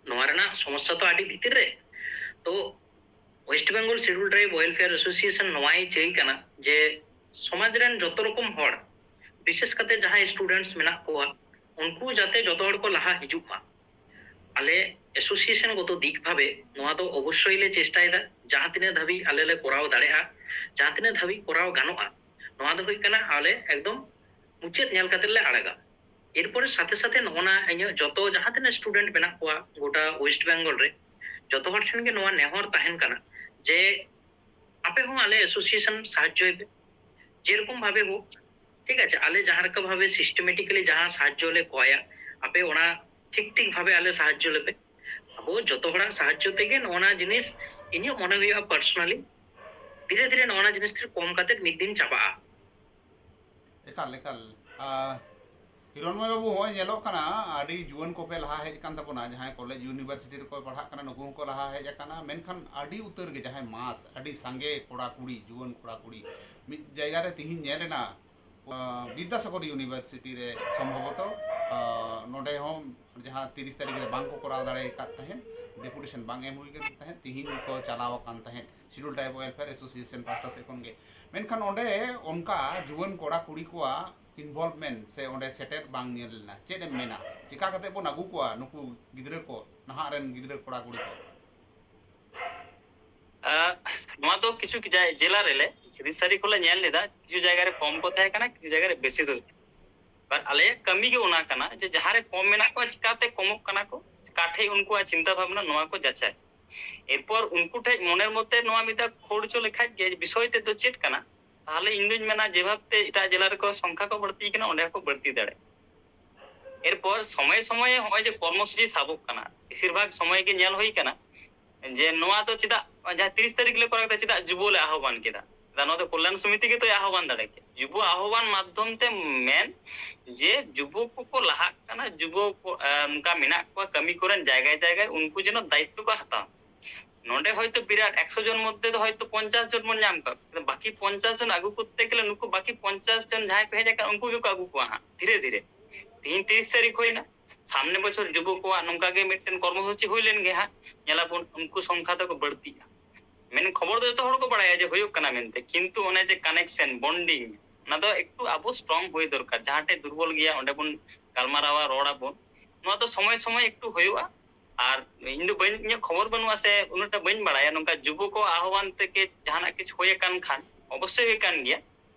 ᱱᱚᱣᱟ ᱨᱮᱱᱟᱜ ᱥᱚᱢᱚᱥᱥᱟ ᱛᱚ ᱟᱹᱰᱤ ᱵᱷᱤᱛᱤᱨ ᱨᱮ᱾ ᱛᱚ West Bengal Scheduled Tribe Welfare Association ᱱᱚᱣᱟᱭ ᱪᱟᱹᱭ ᱠᱟᱱᱟ ᱡᱮ ᱥᱚᱢᱟᱡᱽ ᱨᱮᱱ ᱡᱚᱛᱚ ᱨᱚᱠᱚᱢ ᱦᱚᱲ, ᱵᱤᱥᱮᱥ ᱠᱟᱛᱮ ᱡᱟᱦᱟᱸᱭ ᱥᱴᱩᱰᱮᱱᱴᱥ ᱢᱮᱱᱟᱜ ᱠᱚᱣᱟ, ᱩᱱᱠᱩ ᱡᱟᱛᱮ ᱡᱚᱛᱚ ᱦᱚᱲ ᱠᱚ ᱞᱟᱦᱟ ᱦᱤᱡᱩᱜ ᱢᱟ᱾ ᱟᱞᱮ ᱮᱥᱳᱥᱤᱭᱮᱥᱚᱱ ᱜᱚᱛᱚ ᱫᱤᱠ ᱵᱷᱟᱵᱮ ᱱᱚᱣᱟ ᱫᱚ ᱚᱵᱚᱥᱥᱳᱭ ᱞᱮ ᱪᱮᱥᱴᱟᱭᱮᱫᱟ, ᱡᱟᱦᱟᱸ ᱛᱤᱱᱟᱹᱜ ᱫᱷᱟᱹᱵᱤᱡ ᱟᱞᱮ ᱞᱮ ᱠᱚᱨᱟᱣ ᱫᱟᱲᱮᱭᱟᱜᱼᱟ, ᱡᱟᱦᱟᱸ ᱛᱤᱱᱟᱹᱜ ᱫᱷᱟᱹᱵᱤᱡ ᱠᱚᱨᱟᱣ ᱜᱟᱱᱚᱜᱼᱟ, ᱱᱚᱣᱟ ᱫᱚ ᱦᱩᱭᱩᱜ ᱠᱟᱱᱟ ᱟᱞᱮ ᱮᱠᱫᱚᱢ ᱢᱩᱪᱟᱹᱫ ᱧᱮᱞ ᱠᱟᱛᱮ ᱞᱮ ᱟᱲᱟᱜᱟ᱾ ᱮᱨᱯᱚᱨᱮ ᱥᱟᱛᱷᱮ ᱥᱟᱛᱷᱮ ᱱᱚᱜᱼᱚ ᱱᱟ ᱤᱧᱟᱹᱜ ᱡᱚᱛᱚ ᱡᱟᱦᱟᱸ ᱛᱤᱱᱟᱹᱜ ᱥᱴᱩᱰᱮᱱᱴ ᱢᱮᱱᱟᱜ ᱠᱚᱣᱟ ᱜᱚᱴᱟ ᱳᱭᱮᱥᱴ ᱵᱮᱝᱜᱚᱞ ᱨᱮ, ᱡᱚᱛᱚ ᱦᱚᱲ ᱴᱷᱮᱱ ᱜᱮ ᱱᱚᱣᱟ ᱱᱮᱦᱚᱨ ᱛᱟᱦᱮᱱ ᱠᱟᱱᱟ ᱡᱮ ᱟᱯᱮ ᱦᱚᱸ ᱟᱞᱮ ᱮᱥᱳᱥᱤᱭᱮᱥᱚᱱ ᱥᱟᱦᱟᱡᱽᱡᱚᱭ ᱯᱮ, ᱡᱮᱨᱚᱠᱚᱢ ᱵᱷᱟᱵᱮ ᱦᱳᱠ, ᱴᱷᱤᱠ ᱟᱪᱷᱮ? ᱟᱞᱮ ᱡᱟᱦᱟᱸ ᱞᱮᱠᱟ ᱵᱷᱟᱵᱮ ᱥᱤᱥᱴᱮᱢᱮᱴᱤᱠᱟᱞᱤ ᱡᱟᱦᱟᱸ ᱥᱟᱦᱟᱡᱽᱡᱚ ᱞᱮ ᱠᱚᱭᱟ, ᱟᱯᱮ ᱚᱱᱟ ᱴᱷᱤᱠ ᱴᱷᱤᱠ ᱵᱷᱟᱵᱮ ᱟᱞᱮ ᱥᱟᱦᱟᱡᱽᱡᱚ ᱞᱮᱯᱮ᱾ ᱟᱵᱚ ᱡᱚᱛᱚ ᱦᱚᱲᱟᱜ ᱥᱟᱦᱟᱡᱽᱡᱚ ᱛᱮᱜᱮ ᱱᱚᱜᱼᱚ ᱱᱟ ᱡᱤᱱᱤᱥ, ᱤᱧᱟᱹᱜ ᱢᱚᱱᱮ ᱦᱩᱭᱩᱜᱼᱟ ᱯᱟᱨᱥᱚᱱᱟᱞᱤ, ᱫᱷᱤᱨᱮ ᱫᱷᱤᱨᱮ ᱱᱚᱜᱼᱚ ᱱᱟ ᱡᱤᱱᱤᱥ ᱠᱚᱢ ᱠᱟᱛᱮ ᱢᱤᱫ ᱫᱤᱱ ᱪᱟᱵᱟᱜᱼᱟ᱾ ᱮᱠᱟᱞ, ᱮᱠᱟᱞ᱾ ᱟᱨ ᱦᱤᱨᱚᱱᱢᱚᱭ ᱵᱟᱹᱵᱩ, ᱦᱚᱸᱜᱼᱚᱭ ᱧᱮᱞᱚᱜ ᱠᱟᱱᱟ, ᱟᱹᱰᱤ ᱡᱩᱣᱟᱹᱱ ᱠᱚᱯᱮ ᱞᱟᱦᱟ ᱦᱮᱡ ᱟᱠᱟᱱ ᱛᱟᱵᱚᱱᱟ, ᱡᱟᱦᱟᱸᱭ ᱠᱚᱞᱮᱡᱽ ᱤᱭᱩᱱᱤᱵᱷᱟᱨᱥᱤᱴᱤ ᱨᱮᱠᱚ ᱯᱟᱲᱦᱟᱜ ᱠᱟᱱᱟ, ᱱᱩᱠᱩ ᱦᱚᱸᱠᱚ ᱞᱟᱦᱟ ᱦᱮᱡ ᱟᱠᱟᱱᱟ᱾ ᱢᱮᱱᱠᱷᱟᱱ ᱟᱹᱰᱤ ᱩᱛᱟᱹᱨ ᱜᱮ ᱡᱟᱦᱟᱸᱭ ᱢᱟᱥ, ᱟᱹᱰᱤ ᱥᱟᱸᱜᱮ ᱠᱚᱲᱟ ᱠᱩᱲᱤ, ᱡᱩᱣᱟᱹᱱ ᱠᱚᱲᱟ ᱠᱩᱲᱤ, ᱢᱤᱫ ᱡᱟᱭᱜᱟ ᱨᱮ ᱛᱤᱦᱤᱧ ᱧᱮᱞ ᱮᱱᱟ, ᱟᱸ, ᱵᱤᱫᱽᱫᱟᱥᱟᱜᱚᱨ ᱤᱭᱩᱱᱤᱵᱷᱟᱨᱥᱤᱴᱤ ᱨᱮ ᱥᱚᱢᱵᱷᱚᱵᱚᱛᱚ, ᱟᱸ, ᱱᱚᱰᱮ ᱦᱚᱸ ᱡᱟᱦᱟᱸ ᱛᱤᱨᱤᱥ ᱛᱟᱹᱨᱤᱠᱷ ᱨᱮ ᱵᱟᱝ ᱠᱚ ᱠᱚᱨᱟᱣ ᱫᱟᱲᱮ ᱟᱠᱟᱫ ᱛᱟᱦᱮᱸᱫ, ᱰᱮᱯᱩᱴᱮᱥᱚᱱ ᱵᱟᱝ ᱮᱢ ᱦᱩᱭ ᱟᱠᱟᱱ ᱛᱟᱦᱮᱸᱫ, ᱛᱤᱦᱤᱧ ᱠᱚ ᱪᱟᱞᱟᱣ ᱟᱠᱟᱱ ᱛᱟᱦᱮᱸᱫ ᱥᱤᱰᱩᱞ ᱴᱨᱟᱭᱤᱵᱽ ᱣᱮᱞᱯᱷᱮᱭᱟᱨ ᱮᱥᱳᱥᱤᱭᱮᱥᱚᱱ ᱯᱟᱦᱴᱟ ᱥᱮᱫ ᱠᱷᱚᱱ ᱜᱮ᱾ ᱢᱮᱱᱠᱷᱟᱱ ᱚᱸᱰᱮ ᱚᱱᱠᱟ ᱡᱩᱣᱟᱹᱱ ᱠᱚᱲᱟ ᱠᱩᱲᱤ ᱠᱚᱣᱟᱜ ᱤᱱᱵᱷᱚᱞᱵᱷᱢᱮᱱᱴ ᱥᱮ ᱚᱸᱰᱮ ᱥᱮᱴᱮᱨ ᱵᱟᱝ ᱧᱮᱞ ᱞᱮᱱᱟ᱾ ᱪᱮᱫ ᱮᱢ ᱢᱮᱱᱟ, ᱪᱮᱠᱟ ᱠᱟᱛᱮ ᱵᱚᱱ ᱟᱹᱜᱩ ᱠᱚᱣᱟ ᱱᱩᱠᱩ ᱜᱤᱫᱽᱨᱟᱹ ᱠᱚ, ᱱᱟᱦᱟᱜ ᱨᱮᱱ ᱜᱤᱫᱽᱨᱟᱹ ᱠᱚᱲᱟ ᱠᱩᱲᱤ ᱠᱚ? ᱟᱸ, ᱱᱚᱣᱟ ᱫᱚ ᱠᱤᱪᱷᱩ ᱡᱟ-, ᱡᱮᱞᱟ ᱨᱮᱞᱮ ᱛᱤᱨᱤᱥ ᱛᱟᱹᱨᱤᱠᱷ ᱠᱷᱚᱱᱞᱮ ᱧᱮᱞ ᱞᱮᱫᱟ, ᱠᱤᱪᱷᱩ ᱡᱟᱭᱜᱟ ᱨᱮ ᱠᱚᱢ ᱠᱚ ᱛᱟᱦᱮᱸ ᱠᱟᱱᱟ, ᱠᱤᱪᱷᱩ ᱡᱟᱭᱜᱟ ᱨᱮ ᱵᱮᱥᱤ ᱠᱚ᱾ ᱟᱨ ᱟᱞᱮᱭᱟᱜ ᱠᱟᱹᱢᱤ ᱜᱮ ᱚᱱᱟ ᱠᱟᱱᱟ ᱡᱮ ᱡᱟᱦᱟᱸ ᱨᱮ ᱠᱚᱢ ᱢᱮᱱᱟᱜ ᱠᱚᱣᱟ, ᱪᱤᱠᱟᱛᱮ ᱠᱚᱢᱚᱜ ᱠᱟᱱᱟ ᱠᱚ, ᱚᱠᱟ ᱴᱷᱮᱡ ᱩᱱᱠᱩᱣᱟᱜ ᱪᱤᱱᱛᱟᱹ ᱵᱷᱟᱵᱽᱱᱟ, ᱱᱚᱣᱟ ᱠᱚ ᱡᱟᱪᱟᱭ᱾ ᱮᱨᱯᱚᱨ ᱩᱱᱠᱩ ᱴᱷᱮᱡ ᱢᱚᱱᱮᱨ ᱢᱚᱛᱮ ᱱᱚᱣᱟ ᱢᱤᱫ ᱫᱷᱟᱣ ᱠᱷᱳᱲ ᱦᱚᱪᱚ ᱞᱮᱠᱷᱟᱡ ᱜᱮ ᱵᱤᱥᱚᱭ ᱛᱮᱫ ᱫᱚ ᱪᱮᱫ ᱠᱟᱱᱟ, ᱛᱟᱦᱞᱮ ᱤᱧ ᱫᱩᱧ ᱢᱮᱱᱟ ᱡᱮ ᱵᱷᱟᱵᱽ ᱛᱮ ᱮᱴᱟᱜ ᱡᱮᱞᱟ ᱨᱮᱠᱚ ᱥᱚᱝᱠᱷᱟ ᱠᱚ ᱵᱟᱹᱲᱛᱤ ᱠᱟᱱᱟ, ᱚᱸᱰᱮ ᱦᱚᱸᱠᱚ ᱵᱟᱹᱲᱛᱤ ᱫᱟᱲᱮᱭᱟᱜᱼᱟ᱾ ᱮᱨᱯᱚᱨ ᱥᱚᱢᱚᱭ ᱥᱚᱢᱚᱭ ᱦᱚᱸᱜᱼᱚᱭ ᱡᱮ ᱠᱚᱨᱢᱚᱥᱩᱪᱤ ᱥᱟᱵᱚᱜ ᱠᱟᱱᱟ, ᱵᱮᱥᱤᱨ ᱵᱷᱟᱜᱽ ᱥᱚᱢᱚᱭ ᱜᱮ ᱧᱮᱞ ᱦᱩᱭ ᱠᱟᱱᱟ ᱡᱮ ᱱᱚᱣᱟ ᱫᱚ ᱪᱮᱫᱟᱜ, ᱡᱟᱦᱟᱸ ᱛᱤᱨᱤᱥ ᱛᱟᱹᱨᱤᱠᱷ ᱞᱮ ᱠᱚᱨᱟᱣ ᱠᱮᱫᱟ, ᱪᱮᱫᱟᱜ ᱡᱩᱵᱚ ᱞᱮ ᱟᱦᱵᱟᱱ ᱠᱮᱫᱟ? ᱱᱚᱣᱟ ᱫᱚ ᱠᱚᱞᱭᱟᱱ ᱥᱚᱢᱤᱛᱤ ᱜᱮᱛᱚᱭ ᱟᱦᱵᱟᱱ ᱫᱟᱲᱮ ᱠᱮᱭᱟ᱾ ᱡᱩᱵᱚ ᱟᱦᱵᱟᱱ ᱢᱟᱫᱽᱫᱷᱚᱢ ᱛᱮ ᱢᱮᱱ ᱡᱮ ᱡᱩᱵᱚ ᱠᱚᱠᱚ ᱞᱟᱦᱟᱜ ᱠᱟᱱᱟ, ᱡᱩᱵᱚ ᱠᱚ, ᱟᱸ, ᱱᱚᱝᱠᱟ ᱢᱮᱱᱟᱜ ᱠᱚᱣᱟ ᱠᱟᱹᱢᱤ ᱠᱚᱨᱮᱱ ᱡᱟᱭᱜᱟ ᱡᱟᱭᱜᱟ, ᱩᱱᱠᱩ ᱡᱮᱱᱚ ᱫᱟᱭᱤᱛᱛᱚ ᱠᱚ ᱦᱟᱛᱟᱣ᱾ ᱱᱚᱰᱮ ᱦᱚᱭᱛᱳ ᱵᱤᱨᱟᱴ ᱮᱠᱥᱚ ᱡᱚᱱ ᱢᱚᱫᱽᱫᱷᱮ ᱫᱚ ᱦᱚᱭᱛᱳ ᱯᱚᱧᱪᱟᱥ ᱡᱚᱱ ᱵᱚᱱ ᱧᱟᱢ ᱠᱟᱜ ᱠᱚᱣᱟ, ᱵᱟᱹᱠᱤ ᱯᱚᱧᱪᱟᱥ ᱡᱚᱱ ᱟᱹᱜᱩ ᱠᱚᱨᱛᱮ ᱜᱮᱞᱮ ᱱᱩᱠᱩ ᱵᱟᱹᱠᱤ ᱯᱚᱧᱪᱟᱥ ᱡᱚᱱ ᱡᱟᱦᱟᱸᱭ ᱠᱚ ᱦᱮᱡ ᱟᱠᱟᱱ, ᱩᱱᱠᱩ ᱜᱮᱠᱚ ᱟᱹᱜᱩ ᱠᱚᱣᱟ ᱦᱟᱸᱜ ᱫᱷᱤᱨᱮ ᱫᱷᱤᱨᱮ᱾ ᱛᱤᱦᱤᱧ ᱛᱤᱨᱤᱥ ᱛᱟᱹᱨᱤᱠᱷ ᱦᱩᱭᱱᱟ, ᱥᱟᱢᱱᱮ ᱵᱚᱪᱷᱚᱨ ᱡᱩᱵᱚ ᱠᱚᱣᱟᱜ ᱱᱚᱝᱠᱟ ᱜᱮ ᱢᱤᱫᱴᱮᱱ ᱠᱚᱨᱢᱚᱥᱩᱪᱤ ᱦᱩᱭ ᱞᱮᱱ ᱜᱮ ᱦᱟᱸᱜ, ᱧᱮᱞᱟᱵᱚᱱ ᱩᱱᱠᱩ ᱥᱚᱝᱠᱷᱟ ᱫᱚᱠᱚ ᱵᱟᱹᱲᱛᱤᱜᱼᱟ᱾ ᱢᱮᱱ ᱠᱷᱚᱵᱚᱨ ᱫᱚ ᱡᱚᱛᱚ ᱦᱚᱲ ᱠᱚ ᱵᱟᱲᱟᱭᱟ ᱡᱮ ᱦᱩᱭᱩᱜ ᱠᱟᱱᱟ ᱢᱮᱱᱛᱮ, ᱠᱤᱱᱛᱩ ᱚᱱᱮ ᱡᱮ ᱠᱟᱱᱮᱠᱥᱮᱱ, ᱵᱚᱱᱰᱤᱝ, ᱚᱱᱟ ᱫᱚ ᱮᱠᱴᱩ ᱟᱵᱚ ᱥᱴᱨᱚᱝ ᱦᱩᱭ ᱫᱚᱨᱠᱟᱨ᱾ ᱡᱟᱦᱟᱸ ᱴᱷᱮᱡ ᱫᱩᱨᱵᱚᱞ ᱜᱮᱭᱟ ᱚᱸᱰᱮ ᱵᱚᱱ ᱜᱟᱞᱢᱟᱨᱟᱣᱟ, ᱨᱚᱲ ᱟᱵᱚᱱ᱾ ᱱᱚᱣᱟ ᱫᱚ ᱥᱚᱢᱚᱭ ᱥᱚᱢᱚᱭ ᱮᱠᱴᱩ ᱦᱩᱭᱩᱜᱼᱟ᱾ ᱟᱨ ᱤᱧ ᱫᱚ ᱵᱟᱹᱧ, ᱤᱧᱟᱹᱜ ᱠᱷᱚᱵᱚᱨ ᱵᱟᱹᱱᱩᱜᱼᱟ ᱥᱮ ᱩᱱᱟᱹᱜ ᱴᱟ ᱵᱟᱹᱧ ᱵᱟᱲᱟᱭᱟ, ᱱᱚᱝᱠᱟ ᱡᱩᱵᱚ ᱠᱚ ᱟᱦᱵᱟᱱ ᱛᱮᱜᱮ ᱡᱟᱦᱟᱱᱟᱜ ᱠᱤᱪᱷᱩ ᱦᱩᱭ ᱟᱠᱟᱱ ᱠᱷᱟᱱ ᱚᱵᱚᱥᱥᱳᱭ ᱦᱩᱭ ᱠᱟᱱ ᱜᱮᱭᱟ᱾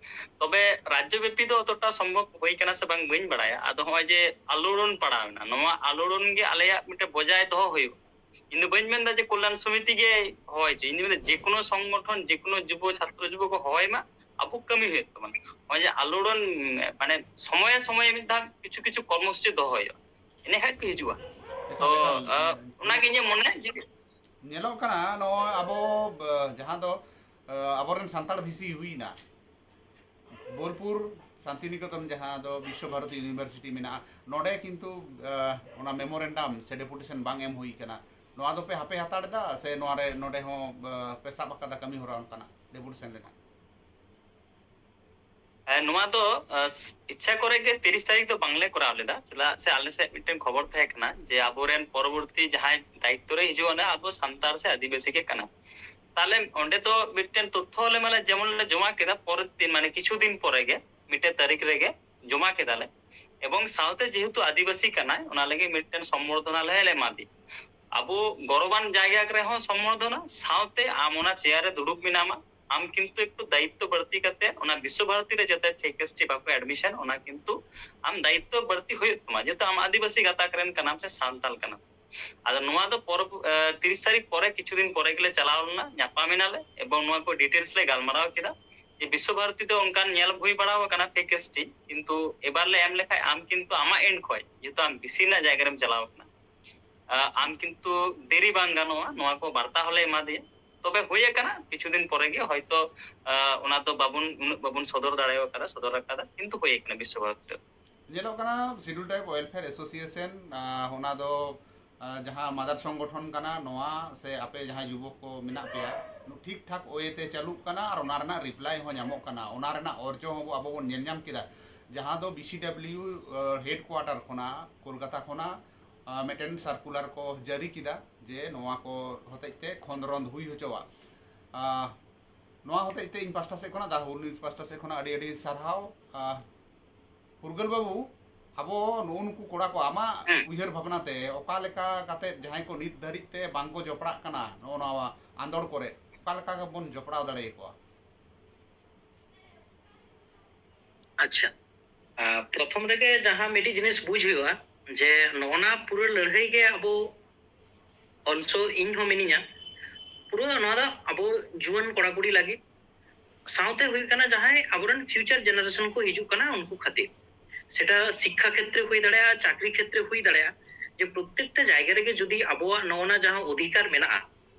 ᱛᱚᱵᱮ ᱨᱟᱡᱽᱡᱚ ᱵᱮᱯᱤ ᱫᱚ ᱚᱛᱚᱴᱟ ᱥᱚᱢᱵᱷᱚᱵ ᱦᱩᱭ ᱠᱟᱱᱟ ᱥᱮ ᱵᱟᱝ ᱵᱟᱹᱧ ᱵᱟᱲᱟᱭᱟ᱾ ᱟᱫᱚ ᱦᱚᱸᱜᱼᱚᱭ ᱡᱮ ᱟᱞᱳᱲᱚᱱ ᱯᱟᱲᱟᱣ ᱮᱱᱟ, ᱱᱚᱣᱟ ᱟᱞᱳᱲᱚᱱ ᱜᱮ ᱟᱞᱮᱭᱟᱜ ᱢᱤᱫᱴᱮᱱ ᱵᱚᱡᱟᱭ ᱫᱚᱦᱚ ᱦᱩᱭᱩᱜᱼᱟ᱾ ᱤᱧ ᱫᱚ ᱵᱟᱹᱧ ᱢᱮᱱᱫᱟ ᱡᱮ ᱠᱚᱞᱭᱟᱱ ᱥᱚᱢᱤᱛᱤ ᱜᱮ ᱦᱚᱦᱚ ᱦᱚᱪᱚ, ᱤᱧ ᱫᱚ ᱢᱮᱱᱫᱟ ᱡᱮᱠᱳᱱᱳ ᱥᱚᱝᱜᱚᱴᱷᱚᱱ, ᱡᱮᱠᱳᱱᱳ ᱡᱩᱵᱚ ᱪᱷᱟᱛᱨᱚ ᱡᱩᱵᱚ ᱠᱚ ᱦᱚᱦᱚᱭ ᱢᱟ, ᱟᱵᱚ ᱠᱟᱹᱢᱤ ᱦᱩᱭᱩᱜ ᱛᱟᱵᱚᱱᱟ᱾ ᱱᱚᱜᱼᱚᱭ ᱡᱮ ᱟᱞᱳᱲᱚᱱ, ᱢᱟᱱᱮ ᱥᱚᱢᱚᱭᱮ ᱥᱚᱢᱚᱭᱮ ᱢᱤᱫ ᱫᱷᱟᱣ ᱠᱤᱪᱷᱩ ᱠᱤᱪᱷᱩ ᱠᱚᱨᱢᱚᱥᱩᱪᱤ ᱫᱚᱦᱚ ᱦᱩᱭᱩᱜᱼᱟ, ᱤᱱᱟᱹ ᱠᱷᱟᱡ ᱠᱚ ᱦᱤᱡᱩᱜᱼᱟ᱾ ᱛᱚ, ᱮᱠᱟᱞ, ᱮᱠᱟᱞ᱾ ᱟᱸ, ᱚᱱᱟᱜᱮ ᱤᱧᱟᱹᱜ ᱢᱚᱱᱮ ᱡᱮ ᱧᱮᱞᱚᱜ ᱠᱟᱱᱟ ᱱᱚᱜᱼᱚᱭ ᱟᱵᱚ, ᱵ-, ᱡᱟᱦᱟᱸ ᱫᱚ, ᱟᱸ, ᱟᱵᱚᱨᱮᱱ ᱥᱟᱱᱛᱟᱲ ᱵᱷᱤᱥᱤ ᱦᱩᱭᱱᱟ, ᱵᱳᱞᱯᱩᱨ ᱥᱟᱱᱛᱤᱱᱤᱠᱮᱛᱚᱱ ᱡᱟᱦᱟᱸ ᱫᱚ ᱵᱤᱥᱥᱚ ᱵᱷᱟᱨᱚᱛᱤ ᱤᱭᱩᱱᱤᱵᱷᱟᱨᱥᱤᱴᱤ ᱢᱮᱱᱟᱜᱼᱟ, ᱱᱚᱰᱮ ᱠᱤᱱᱛᱩ ᱱᱚᱣᱟ ᱢᱮᱢᱳᱨᱮᱱᱰᱟᱢ ᱥᱮ ᱰᱮᱯᱩᱴᱮᱥᱚᱱ ᱵᱟᱝ ᱮᱢ ᱦᱩᱭ ᱠᱟᱱᱟ᱾ ᱱᱚᱣᱟ ᱫᱚᱯᱮ ᱦᱟᱯᱮ ᱦᱟᱛᱟᱲ ᱮᱫᱟ ᱥᱮ ᱱᱚᱣᱟ ᱨᱮ ᱱᱚᱰᱮ ᱦᱚᱸ ᱯᱮ ᱥᱟᱵ ᱟᱠᱟᱫᱟ ᱠᱟᱹᱢᱤ ᱦᱚᱨᱟ ᱚᱱᱠᱟᱱᱟᱜ ᱰᱮᱯᱩᱴᱮᱥᱚᱱ ᱨᱮᱱᱟᱜ? ᱱᱚᱣᱟ ᱫᱚ ᱤᱪᱪᱷᱟ ᱠᱚᱨᱮ ᱜᱮ ᱛᱤᱨᱤᱥ ᱛᱟᱹᱨᱤᱠᱷ ᱫᱚ ᱵᱟᱝᱞᱮ ᱠᱚᱨᱟᱣ ᱞᱮᱫᱟ, ᱪᱮᱫᱟᱜ ᱥᱮ ᱟᱞᱮ ᱥᱮᱫ ᱢᱤᱫᱴᱮᱱ ᱠᱷᱚᱵᱚᱨ ᱛᱟᱦᱮᱸ ᱠᱟᱱᱟ ᱡᱮ ᱟᱵᱚᱨᱮᱱ ᱯᱚᱨᱚᱵᱚᱨᱛᱤ ᱡᱟᱦᱟᱸᱭ ᱫᱟᱭᱤᱛᱛᱚ ᱨᱮ ᱦᱤᱡᱩᱜᱼᱟ ᱟᱵᱚ ᱥᱟᱱᱛᱟᱲ ᱥᱮ ᱟᱹᱫᱤᱵᱟᱹᱥᱤ ᱜᱮ ᱠᱟᱱᱟ᱾ ᱛᱟᱦᱞᱮ ᱚᱸᱰᱮ ᱫᱚ ᱢᱤᱫᱴᱮᱱ ᱛᱚᱛᱛᱷᱚ ᱞᱮ ᱢᱟᱱᱮ ᱡᱮᱢᱚᱱ ᱞᱮ ᱡᱚᱢᱟ ᱠᱮᱫᱟ, ᱯᱚᱨᱮᱨ ᱫᱤᱱ ᱢᱟᱱᱮ ᱠᱤᱪᱷᱩ ᱫᱤᱱ ᱯᱚᱨᱮ ᱜᱮ, ᱢᱤᱫᱴᱮᱱ ᱛᱟᱹᱨᱤᱠᱷ ᱨᱮᱜᱮ ᱡᱚᱢᱟ ᱠᱮᱫᱟᱞᱮ᱾ ᱮᱵᱚᱝ ᱥᱟᱶᱛᱮ ᱡᱮᱦᱮᱛᱩ ᱟᱹᱫᱤᱵᱟᱹᱥᱤ ᱠᱟᱱᱟᱭ, ᱚᱱᱟ ᱞᱟᱹᱜᱤᱫ ᱢᱤᱫᱴᱮᱱ ᱥᱚᱢᱵᱚᱨᱫᱷᱚᱱᱟ ᱞᱮ ᱮᱢᱟ ᱫᱮᱭᱟ᱾ ᱟᱵᱚ ᱜᱚᱨᱚᱵᱟᱱ ᱡᱟᱭᱜᱟ ᱨᱮᱦᱚᱸ ᱥᱚᱢᱵᱚᱨᱫᱷᱚᱱᱟ, ᱥᱟᱶᱛᱮ ᱟᱢ ᱚᱱᱟ ᱪᱮᱭᱟᱨ ᱨᱮ ᱫᱩᱲᱩᱵ ᱢᱮᱱᱟᱢᱟ, ᱟᱢ ᱠᱤᱱᱛᱩ ᱮᱠᱴᱩ ᱫᱟᱭᱤᱛᱛᱚ ᱵᱟᱹᱲᱛᱤ ᱠᱟᱛᱮ ᱚᱱᱟ ᱵᱤᱥᱥᱚ ᱵᱷᱟᱨᱚᱛᱤ ᱨᱮ ᱡᱟᱛᱮ ᱯᱷᱮᱠ ᱮᱥ ᱴᱤ ᱵᱟᱠᱚ ᱮᱰᱢᱤᱥᱚᱱ, ᱚᱱᱟ ᱠᱤᱱᱛᱩ ᱟᱢ ᱫᱟᱭᱤᱛᱛᱚ ᱵᱟᱹᱲᱛᱤ ᱦᱩᱭᱩᱜ ᱛᱟᱢᱟ, ᱡᱮᱦᱮᱛᱩ ᱟᱢ ᱟᱹᱫᱤᱵᱟᱹᱥᱤ ᱜᱟᱛᱟᱠ ᱨᱮᱱ ᱠᱟᱱᱟᱢ ᱥᱮ ᱥᱟᱱᱛᱟᱞ ᱠᱟᱱᱟᱢ᱾ ᱟᱫᱚ ᱱᱚᱣᱟ ᱫᱚ ᱯᱚᱨᱚᱵ-, ᱮ, ᱛᱤᱨᱤᱥ ᱛᱟᱹᱨᱤᱠᱷ ᱯᱚᱨᱮ ᱠᱤᱪᱷᱩ ᱫᱤᱱ ᱯᱚᱨᱮ ᱜᱮᱞᱮ ᱪᱟᱞᱟᱣ ᱞᱮᱱᱟ, ᱧᱟᱯᱟᱢ ᱮᱱᱟᱞᱮ ᱮᱵᱚᱝ ᱱᱚᱣᱟ ᱠᱚ ᱰᱤᱴᱮᱞᱥ ᱞᱮ ᱜᱟᱞᱢᱟᱨᱟᱣ ᱠᱮᱫᱟ᱾ ᱡᱮ ᱵᱤᱥᱥᱚ ᱵᱷᱟᱨᱚᱛᱤ ᱫᱚ ᱚᱱᱠᱟᱱ ᱧᱮᱞ ᱦᱩᱭ ᱵᱟᱲᱟ ᱟᱠᱟᱱᱟ ᱯᱷᱮᱠ ᱮᱥ ᱴᱤ, ᱠᱤᱱᱛᱩ ᱮᱵᱟᱨ ᱞᱮ ᱮᱢ ᱞᱮᱠᱷᱟᱡ ᱟᱢ ᱠᱤᱱᱛᱩ ᱟᱢᱟᱜ ᱮᱱᱰ ᱠᱷᱚᱡ, ᱡᱮᱦᱮᱛᱩ ᱟᱢ ᱵᱤᱥᱤ ᱨᱮᱱᱟᱜ ᱡᱟᱭᱜᱟ ᱨᱮᱢ ᱪᱟᱞᱟᱣ ᱟᱠᱟᱱᱟ, ᱟ, ᱟᱢ ᱠᱤᱱᱛᱩ ᱫᱮᱨᱤ ᱵᱟᱝ ᱜᱟᱱᱚᱜᱼᱟ, ᱱᱚᱣᱟ ᱠᱚ ᱵᱟᱨᱛᱟ ᱦᱚᱸᱞᱮ ᱮᱢᱟ ᱫᱮᱭᱟ᱾ ᱛᱚᱵᱮ ᱦᱩᱭ ᱟᱠᱟᱱᱟ, ᱠᱤᱪᱷᱩ ᱫᱤᱱ ᱯᱚᱨᱮ ᱜᱮ ᱦᱚᱭᱛᱚ, ᱟ, ᱚᱱᱟ ᱫᱚ ᱵᱟᱵᱚᱱ, ᱩᱱᱟᱹᱜ ᱵᱟᱵᱚᱱ ᱥᱚᱫᱚᱨ ᱫᱟᱲᱮ ᱟᱠᱟᱫᱟ, ᱥᱚᱫᱚᱨ ᱟᱠᱟᱫᱟ, ᱠᱤᱱᱛᱩ ᱦᱩᱭ ᱟᱠᱟᱱᱟ ᱵᱤᱥᱥᱚ ᱵᱷᱟᱨᱚᱛᱤ ᱨᱮ᱾ ᱧᱮᱞᱚᱜ ᱠᱟᱱᱟ ᱥᱤᱰᱩᱞ ᱴᱨᱟᱭᱤᱵ ᱳᱭᱮᱞᱯᱷᱮᱭᱟᱨ ᱮᱥᱳᱥᱤᱭᱮᱥᱚᱱ, ᱟ, ᱚᱱᱟ ᱫᱚ, ᱟ, ᱡᱟᱦᱟᱸ ᱢᱟᱫᱟᱨ ᱥᱚᱝᱜᱚᱴᱷᱚᱱ ᱠᱟᱱᱟ ᱱᱚᱣᱟ, ᱥᱮ ᱟᱯᱮ ᱡᱟᱦᱟᱸᱭ ᱡᱩᱵᱚᱠ ᱠᱚ ᱢᱮᱱᱟᱜ ᱯᱮᱭᱟ, ᱴᱷᱤᱠ ᱴᱷᱟᱠ ᱳᱭᱮ ᱛᱮ ᱪᱟᱹᱞᱩᱜ ᱠᱟᱱᱟ ᱟᱨ ᱚᱱᱟ ᱨᱮᱱᱟᱜ ᱨᱤᱯᱞᱟᱭ ᱦᱚᱸ ᱧᱟᱢᱚᱜ ᱠᱟᱱᱟ᱾ ᱚᱱᱟ ᱨᱮᱱᱟᱜ ᱚᱨᱡᱚ ᱦᱚᱸ ᱟᱵᱚ ᱵᱚᱱ ᱧᱮᱞ ᱧᱟᱢ ᱠᱮᱫᱟ, ᱡᱟᱦᱟᱸ ᱫᱚ ᱵᱤ ᱥᱤ ᱰᱟᱵᱽᱞᱤᱭᱩ, ᱟ, ᱦᱮᱰᱠᱩᱣᱟᱴᱟᱨ ᱠᱷᱚᱱᱟᱜ, ᱠᱳᱞᱠᱟᱛᱟ ᱠᱷᱚᱱᱟᱜ, ᱟ, ᱢᱤᱫᱴᱮᱱ ᱥᱟᱨᱠᱩᱞᱟᱨ ᱠᱚ ᱡᱟᱹᱨᱤ ᱠᱮᱫᱟ ᱡᱮ ᱱᱚᱣᱟ ᱠᱚ ᱦᱚᱛᱮᱡ ᱛᱮ ᱠᱷᱚᱸᱫᱽᱨᱚᱸᱫᱽ ᱦᱩᱭ ᱦᱚᱪᱚᱣᱟᱜ᱾ ᱟ, ᱱᱚᱣᱟ ᱦᱚᱛᱮᱡ ᱛᱮ ᱤᱧ ᱯᱟᱥᱴᱟ ᱥᱮᱫ ᱠᱷᱚᱱᱟᱜ, ᱫᱟ ᱦᱩᱞ ᱱᱤᱭᱩᱡᱽ ᱯᱟᱥᱴᱟ ᱥᱮᱫ ᱠᱷᱚᱱᱟᱜ ᱟᱹᱰᱤ ᱟᱹᱰᱤ ᱥᱟᱨᱦᱟᱣ᱾ ᱟ, ᱯᱷᱩᱨᱜᱟᱹᱞ ᱵᱟᱹᱵᱩ, ᱟᱵᱚ ᱱᱩᱜᱼᱩ ᱱᱩᱠᱩ ᱠᱚᱲᱟ ᱠᱚ ᱟᱢᱟᱜ ᱦᱩᱸ᱾ ᱩᱭᱦᱟᱹᱨ ᱵᱷᱟᱵᱽᱱᱟ ᱛᱮ ᱚᱠᱟ ᱞᱮᱠᱟ ᱠᱟᱛᱮ ᱡᱟᱦᱟᱸᱭ ᱠᱚ ᱱᱤᱛ ᱫᱷᱟᱹᱨᱤᱡ ᱛᱮ ᱵᱟᱝ ᱠᱚ ᱡᱚᱯᱲᱟᱜ ᱠᱟᱱᱟ ᱱᱚᱜᱼᱚ ᱱᱚᱣᱟ ᱟᱸᱫᱳᱲ ᱠᱚᱨᱮ, ᱚᱠᱟ ᱞᱮᱠᱟ ᱵᱚᱱ ᱡᱚᱯᱲᱟᱣ ᱫᱟᱲᱮᱭᱟᱠᱚᱣᱟ? ᱟᱪᱪᱷᱟ, ᱟ, ᱯᱨᱚᱛᱷᱚᱢ ᱨᱮᱜᱮ ᱡᱟᱦᱟᱸ ᱢᱤᱫᱴᱤᱡ ᱡᱤᱱᱤᱥ ᱵᱩᱡᱽ ᱦᱩᱭᱩᱜᱼᱟ ᱡᱮ ᱱᱚᱜᱼᱚ ᱱᱟ ᱯᱩᱨᱟᱹ ᱞᱟᱹᱲᱦᱟᱹᱭ ᱜᱮ ᱟᱵᱚ, also ᱤᱧ ᱦᱚᱸ ᱢᱤᱱᱟᱹᱧᱟ, ᱯᱩᱨᱟᱹ ᱱᱚᱣᱟ ᱫᱚ ᱟᱵᱚ ᱡᱩᱣᱟᱹᱱ ᱠᱚᱲᱟ ᱠᱩᱲᱤ ᱞᱟᱹᱜᱤᱫ, ᱥᱟᱶᱛᱮ ᱦᱩᱭᱩᱜ ᱠᱟᱱᱟ ᱡᱟᱦᱟᱸᱭ ᱟᱵᱚᱨᱮᱱ future generation ᱠᱚ ᱦᱤᱡᱩᱜ ᱠᱟᱱᱟ ᱩᱱᱠᱩ ᱠᱷᱟᱹᱛᱤᱨ᱾ ᱥᱮᱴᱟ ᱥᱤᱠᱠᱷᱟ ᱠᱷᱮᱛᱨᱮ ᱦᱩᱭ ᱫᱟᱲᱮᱭᱟᱜᱼᱟ, ᱪᱟᱹᱠᱨᱤ ᱠᱷᱮᱛᱨᱮ ᱦᱩᱭ ᱫᱟᱲᱮᱭᱟᱜᱼᱟ, ᱡᱮ ᱯᱨᱚᱛᱛᱮᱠᱴᱟ ᱡᱟᱭᱜᱟ ᱨᱮᱜᱮ ᱡᱩᱫᱤ ᱟᱵᱚᱣᱟᱜ ᱱᱚᱜᱼᱚ ᱱᱟ ᱡᱟᱦᱟᱸ ᱚᱫᱷᱤᱠᱟᱨ ᱢᱮᱱᱟᱜᱼᱟ,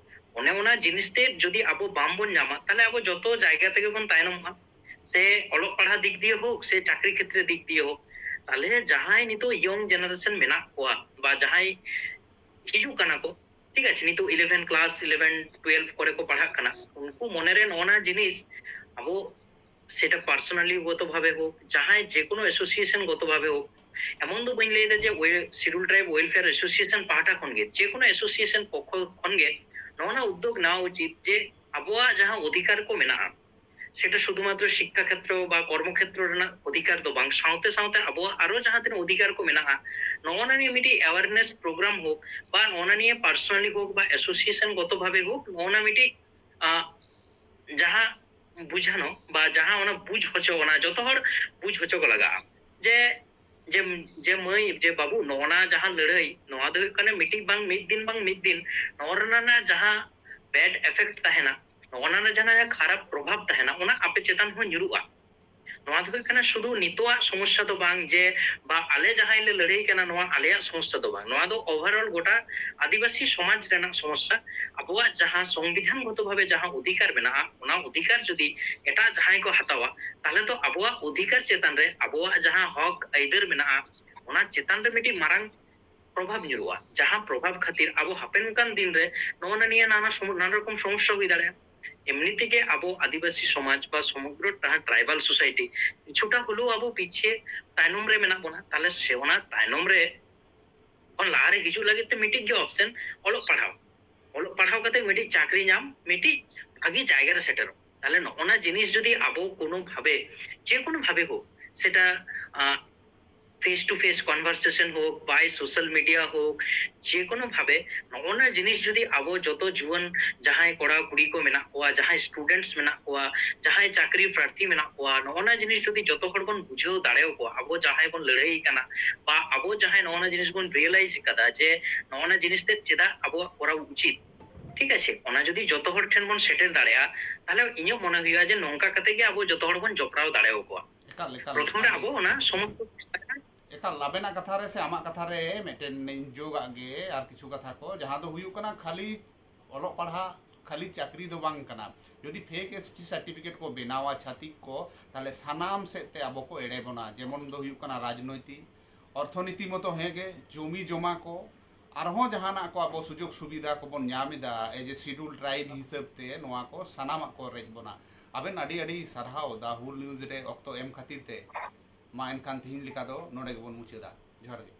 ᱚᱱᱮ ᱚᱱᱟ ᱡᱤᱱᱤᱥ ᱛᱮ ᱡᱩᱫᱤ ᱟᱵᱚ ᱵᱟᱝᱵᱚᱱ ᱧᱟᱢᱟ, ᱛᱟᱦᱞᱮ ᱟᱵᱚ ᱡᱚᱛᱚ ᱡᱟᱭᱜᱟ ᱛᱮᱜᱮ ᱵᱚᱱ ᱛᱟᱭᱱᱚᱢᱚᱜᱼᱟ᱾ ᱥᱮ ᱚᱞᱚᱜ ᱯᱟᱲᱦᱟᱜ ᱫᱤᱠ ᱫᱤᱭᱮ ᱦᱳᱠ ᱥᱮ ᱪᱟᱹᱠᱨᱤ ᱠᱷᱮᱛᱨᱮ ᱫᱤᱠ ᱫᱤᱭᱮ ᱦᱳᱠ, ᱛᱟᱦᱞᱮ ᱡᱟᱦᱟᱸᱭ ᱱᱤᱛᱚᱜ ᱤᱭᱚᱝ ᱡᱮᱱᱟᱨᱮᱥᱚᱱ ᱢᱮᱱᱟᱜ ᱠᱚᱣᱟ ᱵᱟ ᱡᱟᱦᱟᱸᱭ ᱦᱤᱡᱩᱜ ᱠᱟᱱᱟ ᱠᱚ, ᱴᱷᱤᱠ ᱟᱪᱷᱮ, ᱱᱤᱛᱚᱜ ᱤᱞᱮᱵᱷᱮᱱ ᱠᱞᱟᱥ, ᱤᱞᱮᱵᱷᱮᱱ ᱴᱩᱭᱮᱞᱵᱷ ᱠᱚᱨᱮ ᱠᱚ ᱯᱟᱲᱦᱟᱜ ᱠᱟᱱᱟ, ᱩᱱᱠᱩ ᱢᱚᱱᱮᱨᱮ ᱱᱚᱜᱼᱚ ᱱᱟ ᱡᱤᱱᱤᱥ ᱟᱵᱚ ᱥᱮᱴᱟ ᱯᱟᱨᱥᱚᱱᱟᱞᱤ ᱜᱚᱛᱚ ᱵᱷᱟᱵᱮ ᱦᱳᱠ, ᱡᱟᱦᱟᱸᱭ ᱡᱮ ᱠᱳᱱᱳ ᱮᱥᱳᱥᱤᱭᱮᱥᱚᱱ ᱜᱚᱛᱚ ᱵᱷᱟᱵᱮ ᱦᱳᱠ, ᱮᱢᱚᱱ ᱫᱚ ᱵᱟᱹᱧ ᱞᱟᱹᱭᱫᱟ ᱡᱮ ᱥᱤᱰᱩᱞ ᱴᱨᱟᱭᱤᱵ ᱣᱮᱞᱯᱷᱮᱭᱟᱨ ᱮᱥᱳᱥᱤᱭᱮᱥᱚᱱ ᱯᱟᱦᱴᱟ ᱠᱷᱚᱱᱜᱮ, ᱡᱮ ᱠᱳᱱᱳ ᱮᱥᱳᱥᱤᱭᱮᱥᱚᱱ ᱯᱚᱠᱠᱷᱚ ᱠᱷᱚᱱᱜᱮ ᱱᱚᱜᱼᱚ ᱱᱟ ᱩᱫᱽᱫᱳᱜᱽ ᱱᱮᱣᱟ ᱩᱪᱤᱛ ᱡᱮ ᱟᱵᱚᱣᱟᱜ ᱡᱟᱦᱟᱸ ᱚᱫᱷᱤᱠᱟᱨ ᱠᱚ ᱢᱮᱱᱟᱜᱼᱟ, ᱥᱮᱴᱟ ᱥᱩᱫᱷᱩᱢᱟᱛᱨᱚ ᱥᱤᱠᱠᱷᱟ ᱠᱷᱮᱛᱨᱚ ᱵᱟ ᱠᱚᱨᱢᱚ ᱠᱷᱮᱛᱨᱚ ᱨᱮᱱᱟᱜ ᱚᱫᱷᱤᱠᱟᱨ ᱫᱚ ᱵᱟᱝ, ᱥᱟᱶᱛᱮ ᱥᱟᱶᱛᱮ ᱟᱵᱚᱣᱟᱜ ᱟᱨᱚ ᱡᱟᱦᱟᱸ ᱛᱤᱱᱟᱹᱜ ᱚᱫᱷᱤᱠᱟᱨ ᱠᱚ ᱢᱮᱱᱟᱜᱼᱟ, ᱱᱚᱜᱼᱚ ᱱᱟ ᱱᱤᱭᱮ ᱢᱤᱫᱴᱤᱡ ᱮᱣᱟᱨᱱᱮᱥ ᱯᱨᱳᱜᱨᱟᱢ ᱦᱳᱠ ᱵᱟ ᱱᱚᱜᱼᱚ ᱱᱟ ᱱᱤᱭᱮ ᱯᱟᱨᱥᱚᱱᱟᱞᱤ ᱦᱳᱠ ᱵᱟ ᱮᱥᱳᱥᱤᱭᱮᱥᱚᱱ ᱜᱚᱛᱚ ᱵᱷᱟᱵᱮ ᱦᱳᱠ, ᱱᱚᱜᱼᱚ ᱱᱟ ᱢᱤᱫᱴᱤᱡ, ᱟᱸ, ᱡᱟᱦᱟᱸ ᱵᱩᱡᱷᱟᱹᱱᱚ ᱵᱟ ᱡᱟᱦᱟᱸ ᱚᱱᱟ ᱵᱩᱡᱽ ᱦᱚᱪᱚ, ᱚᱱᱟ ᱡᱚᱛᱚ ᱦᱚᱲ ᱵᱩᱡᱽ ᱦᱚᱪᱚ ᱠᱚ ᱞᱟᱜᱟᱜᱼᱟ ᱡᱮ, ᱡᱮ, ᱡᱮ ᱢᱟᱹᱭ, ᱡᱮ ᱵᱟᱹᱵᱩ, ᱱᱚᱜᱼᱚ ᱱᱟ ᱡᱟᱦᱟᱸ ᱞᱟᱹᱲᱦᱟᱹᱭ, ᱱᱚᱣᱟ ᱫᱚ ᱦᱩᱭᱩᱜ ᱠᱟᱱᱟ ᱢᱤᱫᱴᱤᱡ ᱵᱟᱝ ᱢᱤᱫ ᱫᱤᱱ ᱵᱟᱝ ᱢᱤᱫ ᱫᱤᱱ ᱱᱚᱣᱟ ᱨᱮᱱᱟᱜ ᱡᱟᱦᱟᱸ ᱵᱮᱰ ᱮᱯᱷᱮᱠᱴ ᱛᱟᱦᱮᱱᱟ, ᱱᱚᱜᱼᱚ ᱱᱟ ᱨᱮᱱᱟᱜ ᱡᱟᱦᱟᱸ ᱠᱷᱟᱨᱟᱯ ᱯᱨᱚᱵᱷᱟᱵᱽ ᱛᱟᱦᱮᱱᱟ, ᱚᱱᱟ ᱟᱯᱮ ᱪᱮᱛᱟᱱ ᱦᱚᱸ ᱧᱩᱨᱩᱜᱼᱟ᱾ ᱱᱚᱣᱟ ᱫᱚ ᱦᱩᱭᱩᱜ ᱠᱟᱱᱟ ᱥᱩᱫᱷᱩ ᱱᱤᱛᱚᱜᱟᱜ ᱥᱚᱢᱚᱥᱥᱟ ᱫᱚ ᱵᱟᱝ ᱡᱮ ᱵᱟ ᱟᱞᱮ ᱡᱟᱦᱟᱸᱭ ᱞᱮ ᱞᱟᱹᱲᱦᱟᱹᱭ ᱠᱟᱱᱟ ᱱᱚᱣᱟ ᱟᱞᱮᱭᱟᱜ ᱥᱚᱢᱚᱥᱥᱟ ᱫᱚ ᱵᱟᱝ, ᱱᱚᱣᱟ ᱫᱚ ᱳᱵᱷᱟᱨᱚᱞ ᱜᱚᱴᱟ ᱟᱹᱫᱤᱵᱟᱹᱥᱤ ᱥᱚᱢᱟᱡᱽ ᱨᱮᱱᱟᱜ ᱥᱚᱢᱚᱥᱥᱟ᱾ ᱟᱵᱚᱣᱟᱜ ᱡᱟᱦᱟᱸ ᱥᱚᱝᱵᱤᱫᱷᱟᱱ ᱜᱚᱛᱚ ᱵᱷᱟᱵᱮ ᱡᱟᱦᱟᱸ ᱚᱫᱷᱤᱠᱟᱨ ᱢᱮᱱᱟᱜᱼᱟ, ᱚᱱᱟ ᱚᱫᱷᱤᱠᱟᱨ ᱡᱩᱫᱤ ᱮᱴᱟᱜ ᱡᱟᱦᱟᱸᱭ ᱠᱚ ᱦᱟᱛᱟᱣᱟ, ᱛᱟᱦᱞᱮ ᱫᱚ ᱟᱵᱚᱣᱟᱜ ᱚᱫᱷᱤᱠᱟᱨ ᱪᱮᱛᱟᱱ ᱨᱮ ᱟᱵᱚᱣᱟᱜ ᱡᱟᱦᱟᱸ ᱦᱚᱠ ᱟᱹᱭᱫᱟᱹᱨ ᱢᱮᱱᱟᱜᱼᱟ, ᱚᱱᱟ ᱪᱮᱛᱟᱱ ᱨᱮ ᱢᱤᱫᱴᱤᱡ ᱢᱟᱨᱟᱝ ᱯᱨᱚᱵᱷᱟᱵᱽ ᱧᱩᱨᱩᱜᱼᱟ, ᱡᱟᱦᱟᱸ ᱯᱨᱚᱵᱷᱟᱵᱽ ᱠᱷᱟᱹᱛᱤᱨ ᱟᱵᱚ ᱦᱟᱯᱮᱱ ᱠᱟᱱ ᱫᱤᱱ ᱨᱮ ᱱᱚᱜᱼᱚ ᱱᱟ ᱱᱤᱭᱟᱹ ᱱᱟᱱᱟ ᱥᱚᱢ-, ᱱᱟᱱᱟ ᱨᱚᱠᱚᱢ ᱥᱚᱢᱚᱥᱥᱟ ᱦᱩᱭ ᱫᱟᱲᱮᱭᱟᱜᱼᱟ᱾ ᱮᱢᱱᱤ ᱛᱮᱜᱮ ᱟᱵᱚ ᱟᱹᱫᱤᱵᱟᱹᱥᱤ ᱥᱚᱢᱟᱡᱽ ᱵᱟ ᱥᱚᱢᱚᱜᱨᱚ ᱡᱟᱦᱟᱸ ᱴᱨᱟᱭᱵᱟᱞ ᱥᱳᱥᱟᱭᱴᱤ ᱠᱤᱪᱷᱩᱴᱟ ᱦᱚᱞᱮᱣ ᱟᱵᱚ ᱯᱤᱪᱷᱮ ᱛᱟᱭᱱᱚᱢ ᱨᱮ ᱢᱮᱱᱟᱜ ᱵᱚᱱᱟ, ᱛᱟᱦᱞᱮ ᱥᱮ ᱚᱱᱟ ᱛᱟᱭᱱᱚᱢ ᱨᱮ ᱠᱷᱚᱱ ᱞᱟᱦᱟᱨᱮ ᱦᱤᱡᱩᱜ ᱞᱟᱹᱜᱤᱫ ᱛᱮ ᱢᱤᱫᱴᱤᱡ ᱜᱮ ᱚᱯᱥᱮᱱ, ᱚᱞᱚᱜ ᱯᱟᱲᱦᱟᱣ᱾ ᱚᱞᱚᱜ ᱯᱟᱲᱦᱟᱣ ᱠᱟᱛᱮ ᱢᱤᱫᱴᱤᱡ ᱪᱟᱹᱠᱨᱤ ᱧᱟᱢ, ᱢᱤᱫᱴᱤᱡ ᱵᱷᱟᱹᱜᱤ ᱡᱟᱭᱜᱟ ᱨᱮ ᱥᱮᱴᱮᱨᱚᱜ᱾ ᱛᱟᱦᱞᱮ ᱱᱚᱜᱼᱚ ᱱᱟ ᱡᱤᱱᱤᱥ ᱡᱩᱫᱤ ᱟᱵᱚ ᱠᱳᱱᱳ ᱵᱷᱟᱵᱮ, ᱡᱮ ᱠᱳᱱᱳ ᱵᱷᱟᱵᱮ ᱦᱳᱠ, ᱥᱮᱴᱟ, ᱟᱸ, ᱯᱷᱮᱥ ᱴᱩ ᱯᱷᱮᱥ ᱠᱚᱱᱵᱷᱟᱨᱥᱮᱥᱚᱱ ᱦᱳᱠ, ᱵᱟᱭ ᱥᱳᱥᱟᱞ ᱢᱤᱰᱤᱭᱟ ᱦᱳᱠ, ᱡᱮ ᱠᱳᱱᱳ ᱵᱷᱟᱵᱮ ᱱᱚᱜᱼᱚ ᱱᱟ ᱡᱤᱱᱤᱥ ᱡᱩᱫᱤ ᱟᱵᱚ ᱡᱚᱛᱚ ᱡᱩᱣᱟᱹᱱ ᱡᱟᱦᱟᱸᱭ ᱠᱚᱲᱟ ᱠᱩᱲᱤ ᱠᱚ ᱢᱮᱱᱟᱜ ᱠᱚᱣᱟ, ᱡᱟᱦᱟᱸᱭ ᱥᱴᱩᱰᱮᱱᱴᱥ ᱢᱮᱱᱟᱜ ᱠᱚᱣᱟ, ᱡᱟᱦᱟᱸᱭ ᱪᱟᱹᱠᱨᱤ ᱯᱨᱟᱨᱛᱷᱤ ᱢᱮᱱᱟᱜ ᱠᱚᱣᱟ, ᱱᱚᱜᱼᱚ ᱱᱟ ᱡᱤᱱᱤᱥ ᱡᱩᱫᱤ ᱡᱚᱛᱚ ᱦᱚᱲ ᱵᱚᱱ ᱵᱩᱡᱷᱟᱹᱣ ᱫᱟᱲᱮᱭᱟᱠᱚᱣᱟ, ᱟᱵᱚ ᱡᱟᱦᱟᱸᱭ ᱵᱚᱱ ᱞᱟᱹᱲᱦᱟᱹᱭ ᱠᱟᱱᱟ ᱵᱟ ᱟᱵᱚ ᱡᱟᱦᱟᱸᱭ ᱱᱚᱜᱼᱚ ᱱᱟ ᱡᱤᱱᱤᱥ ᱵᱚᱱ ᱨᱤᱭᱮᱞᱟᱭᱤᱡᱽ ᱠᱟᱫᱟ ᱡᱮ ᱱᱚᱜᱼᱚ ᱱᱟ ᱡᱤᱱᱤᱥ ᱛᱮ ᱪᱮᱫᱟᱜ ᱟᱵᱚᱣᱟᱜ ᱠᱚᱨᱟᱣ ᱩᱪᱤᱛ, ᱴᱷᱤᱠ ᱟᱪᱷᱮ, ᱚᱱᱟ ᱡᱩᱫᱤ ᱡᱚᱛᱚ ᱦᱚᱲ ᱴᱷᱮᱱ ᱵᱚᱱ ᱥᱮᱴᱮᱨ ᱫᱟᱲᱮᱭᱟᱜᱼᱟ, ᱛᱟᱦᱞᱮ ᱤᱧᱟᱹᱜ ᱢᱚᱱᱮ ᱦᱩᱭᱩᱜᱼᱟ ᱡᱮ ᱱᱚᱝᱠᱟ ᱠᱟᱛᱮ ᱜᱮ ᱟᱵᱚ ᱡᱚᱛᱚ ᱦᱚᱲ ᱵᱚᱱ ᱡᱚᱯᱲᱟᱣ ᱫᱟᱲᱮᱭᱟᱠᱚᱣᱟ᱾ ᱮᱠᱟᱞ, ᱮᱠᱟᱞ, ᱯᱨᱚᱛᱷᱚᱢ ᱨᱮ ᱟᱹᱰᱤ ᱟᱵᱚ ᱚᱱᱟ ᱥᱚᱢᱚᱥᱛᱚ ᱮᱠᱟᱞ, ᱟᱵᱮᱱᱟᱜ ᱠᱟᱛᱷᱟ ᱨᱮ ᱥᱮ ᱟᱢᱟᱜ ᱠᱟᱛᱷᱟ ᱨᱮ ᱢᱤᱫᱴᱮᱱ ᱤᱧ ᱡᱳᱜᱟᱜ ᱜᱮ ᱟᱨ ᱠᱤᱪᱷᱩ ᱠᱟᱛᱷᱟ ᱠᱚ, ᱡᱟᱦᱟᱸ ᱫᱚ ᱦᱩᱭᱩᱜ ᱠᱟᱱᱟ ᱠᱷᱟᱹᱞᱤ ᱚᱞᱚᱜ ᱯᱟᱲᱦᱟᱜ ᱠᱷᱟᱹᱞᱤ ᱪᱟᱹᱠᱨᱤ ᱫᱚ ᱵᱟᱝ ᱠᱟᱱᱟ᱾ ᱡᱩᱫᱤ ᱯᱷᱮᱠ ᱮᱥ ᱴᱤ ᱥᱟᱨᱴᱤᱯᱷᱤᱠᱮᱴ ᱠᱚ ᱵᱮᱱᱟᱣᱟ ᱪᱷᱟᱹᱛᱤᱠ ᱠᱚ, ᱛᱟᱦᱚᱞᱮ ᱥᱟᱱᱟᱢ ᱥᱮᱫ ᱛᱮ ᱟᱵᱚ ᱠᱚ ᱮᱲᱮ ᱵᱚᱱᱟ᱾ ᱡᱮᱢᱚᱱ ᱫᱚ ᱦᱩᱭᱩᱜ ᱠᱟᱱᱟ ᱨᱟᱡᱽᱱᱳᱭᱛᱤᱠ, ᱚᱨᱛᱷᱚᱱᱤᱛᱤ ᱢᱚᱛᱚ ᱦᱮᱸ ᱜᱮ, ᱡᱚᱢᱤ ᱡᱚᱢᱟ ᱠᱚ, ᱟᱨᱦᱚᱸ ᱡᱟᱦᱟᱱᱟᱜ ᱠᱚ ᱟᱵᱚ ᱥᱩᱡᱳᱜᱽ ᱥᱩᱵᱤᱫᱷᱟ ᱠᱚᱵᱚᱱ ᱧᱟᱢ ᱮᱫᱟ ᱮᱡᱮ ᱥᱤᱰᱩᱞ ᱴᱨᱟᱭᱤᱵᱽ ᱦᱤᱥᱟᱹᱵ ᱛᱮ, ᱱᱚᱣᱟ ᱠᱚ ᱥᱟᱱᱟᱢᱟᱜ ᱠᱚ ᱨᱮᱡ ᱵᱚᱱᱟ᱾ ᱟᱵᱮᱱ ᱟᱹᱰᱤ ᱟᱹᱰᱤ ᱥᱟᱨᱦᱟᱣ ᱫᱟ ᱦᱩᱞ ᱱᱤᱭᱩᱡᱽ ᱨᱮ ᱚᱠᱛᱚ ᱮᱢ ᱠᱷᱟᱹᱛᱤᱨ ᱛᱮ᱾ ᱢᱟ ᱮᱱᱠᱷᱟᱱ ᱛᱤᱦᱤᱧ ᱞᱮᱠᱟ ᱫᱚ ᱱᱚᱰᱮ ᱜᱮᱵᱚᱱ ᱢᱩᱪᱟᱹᱫᱟ᱾ ᱡᱚᱦᱟᱨ ᱜᱮ᱾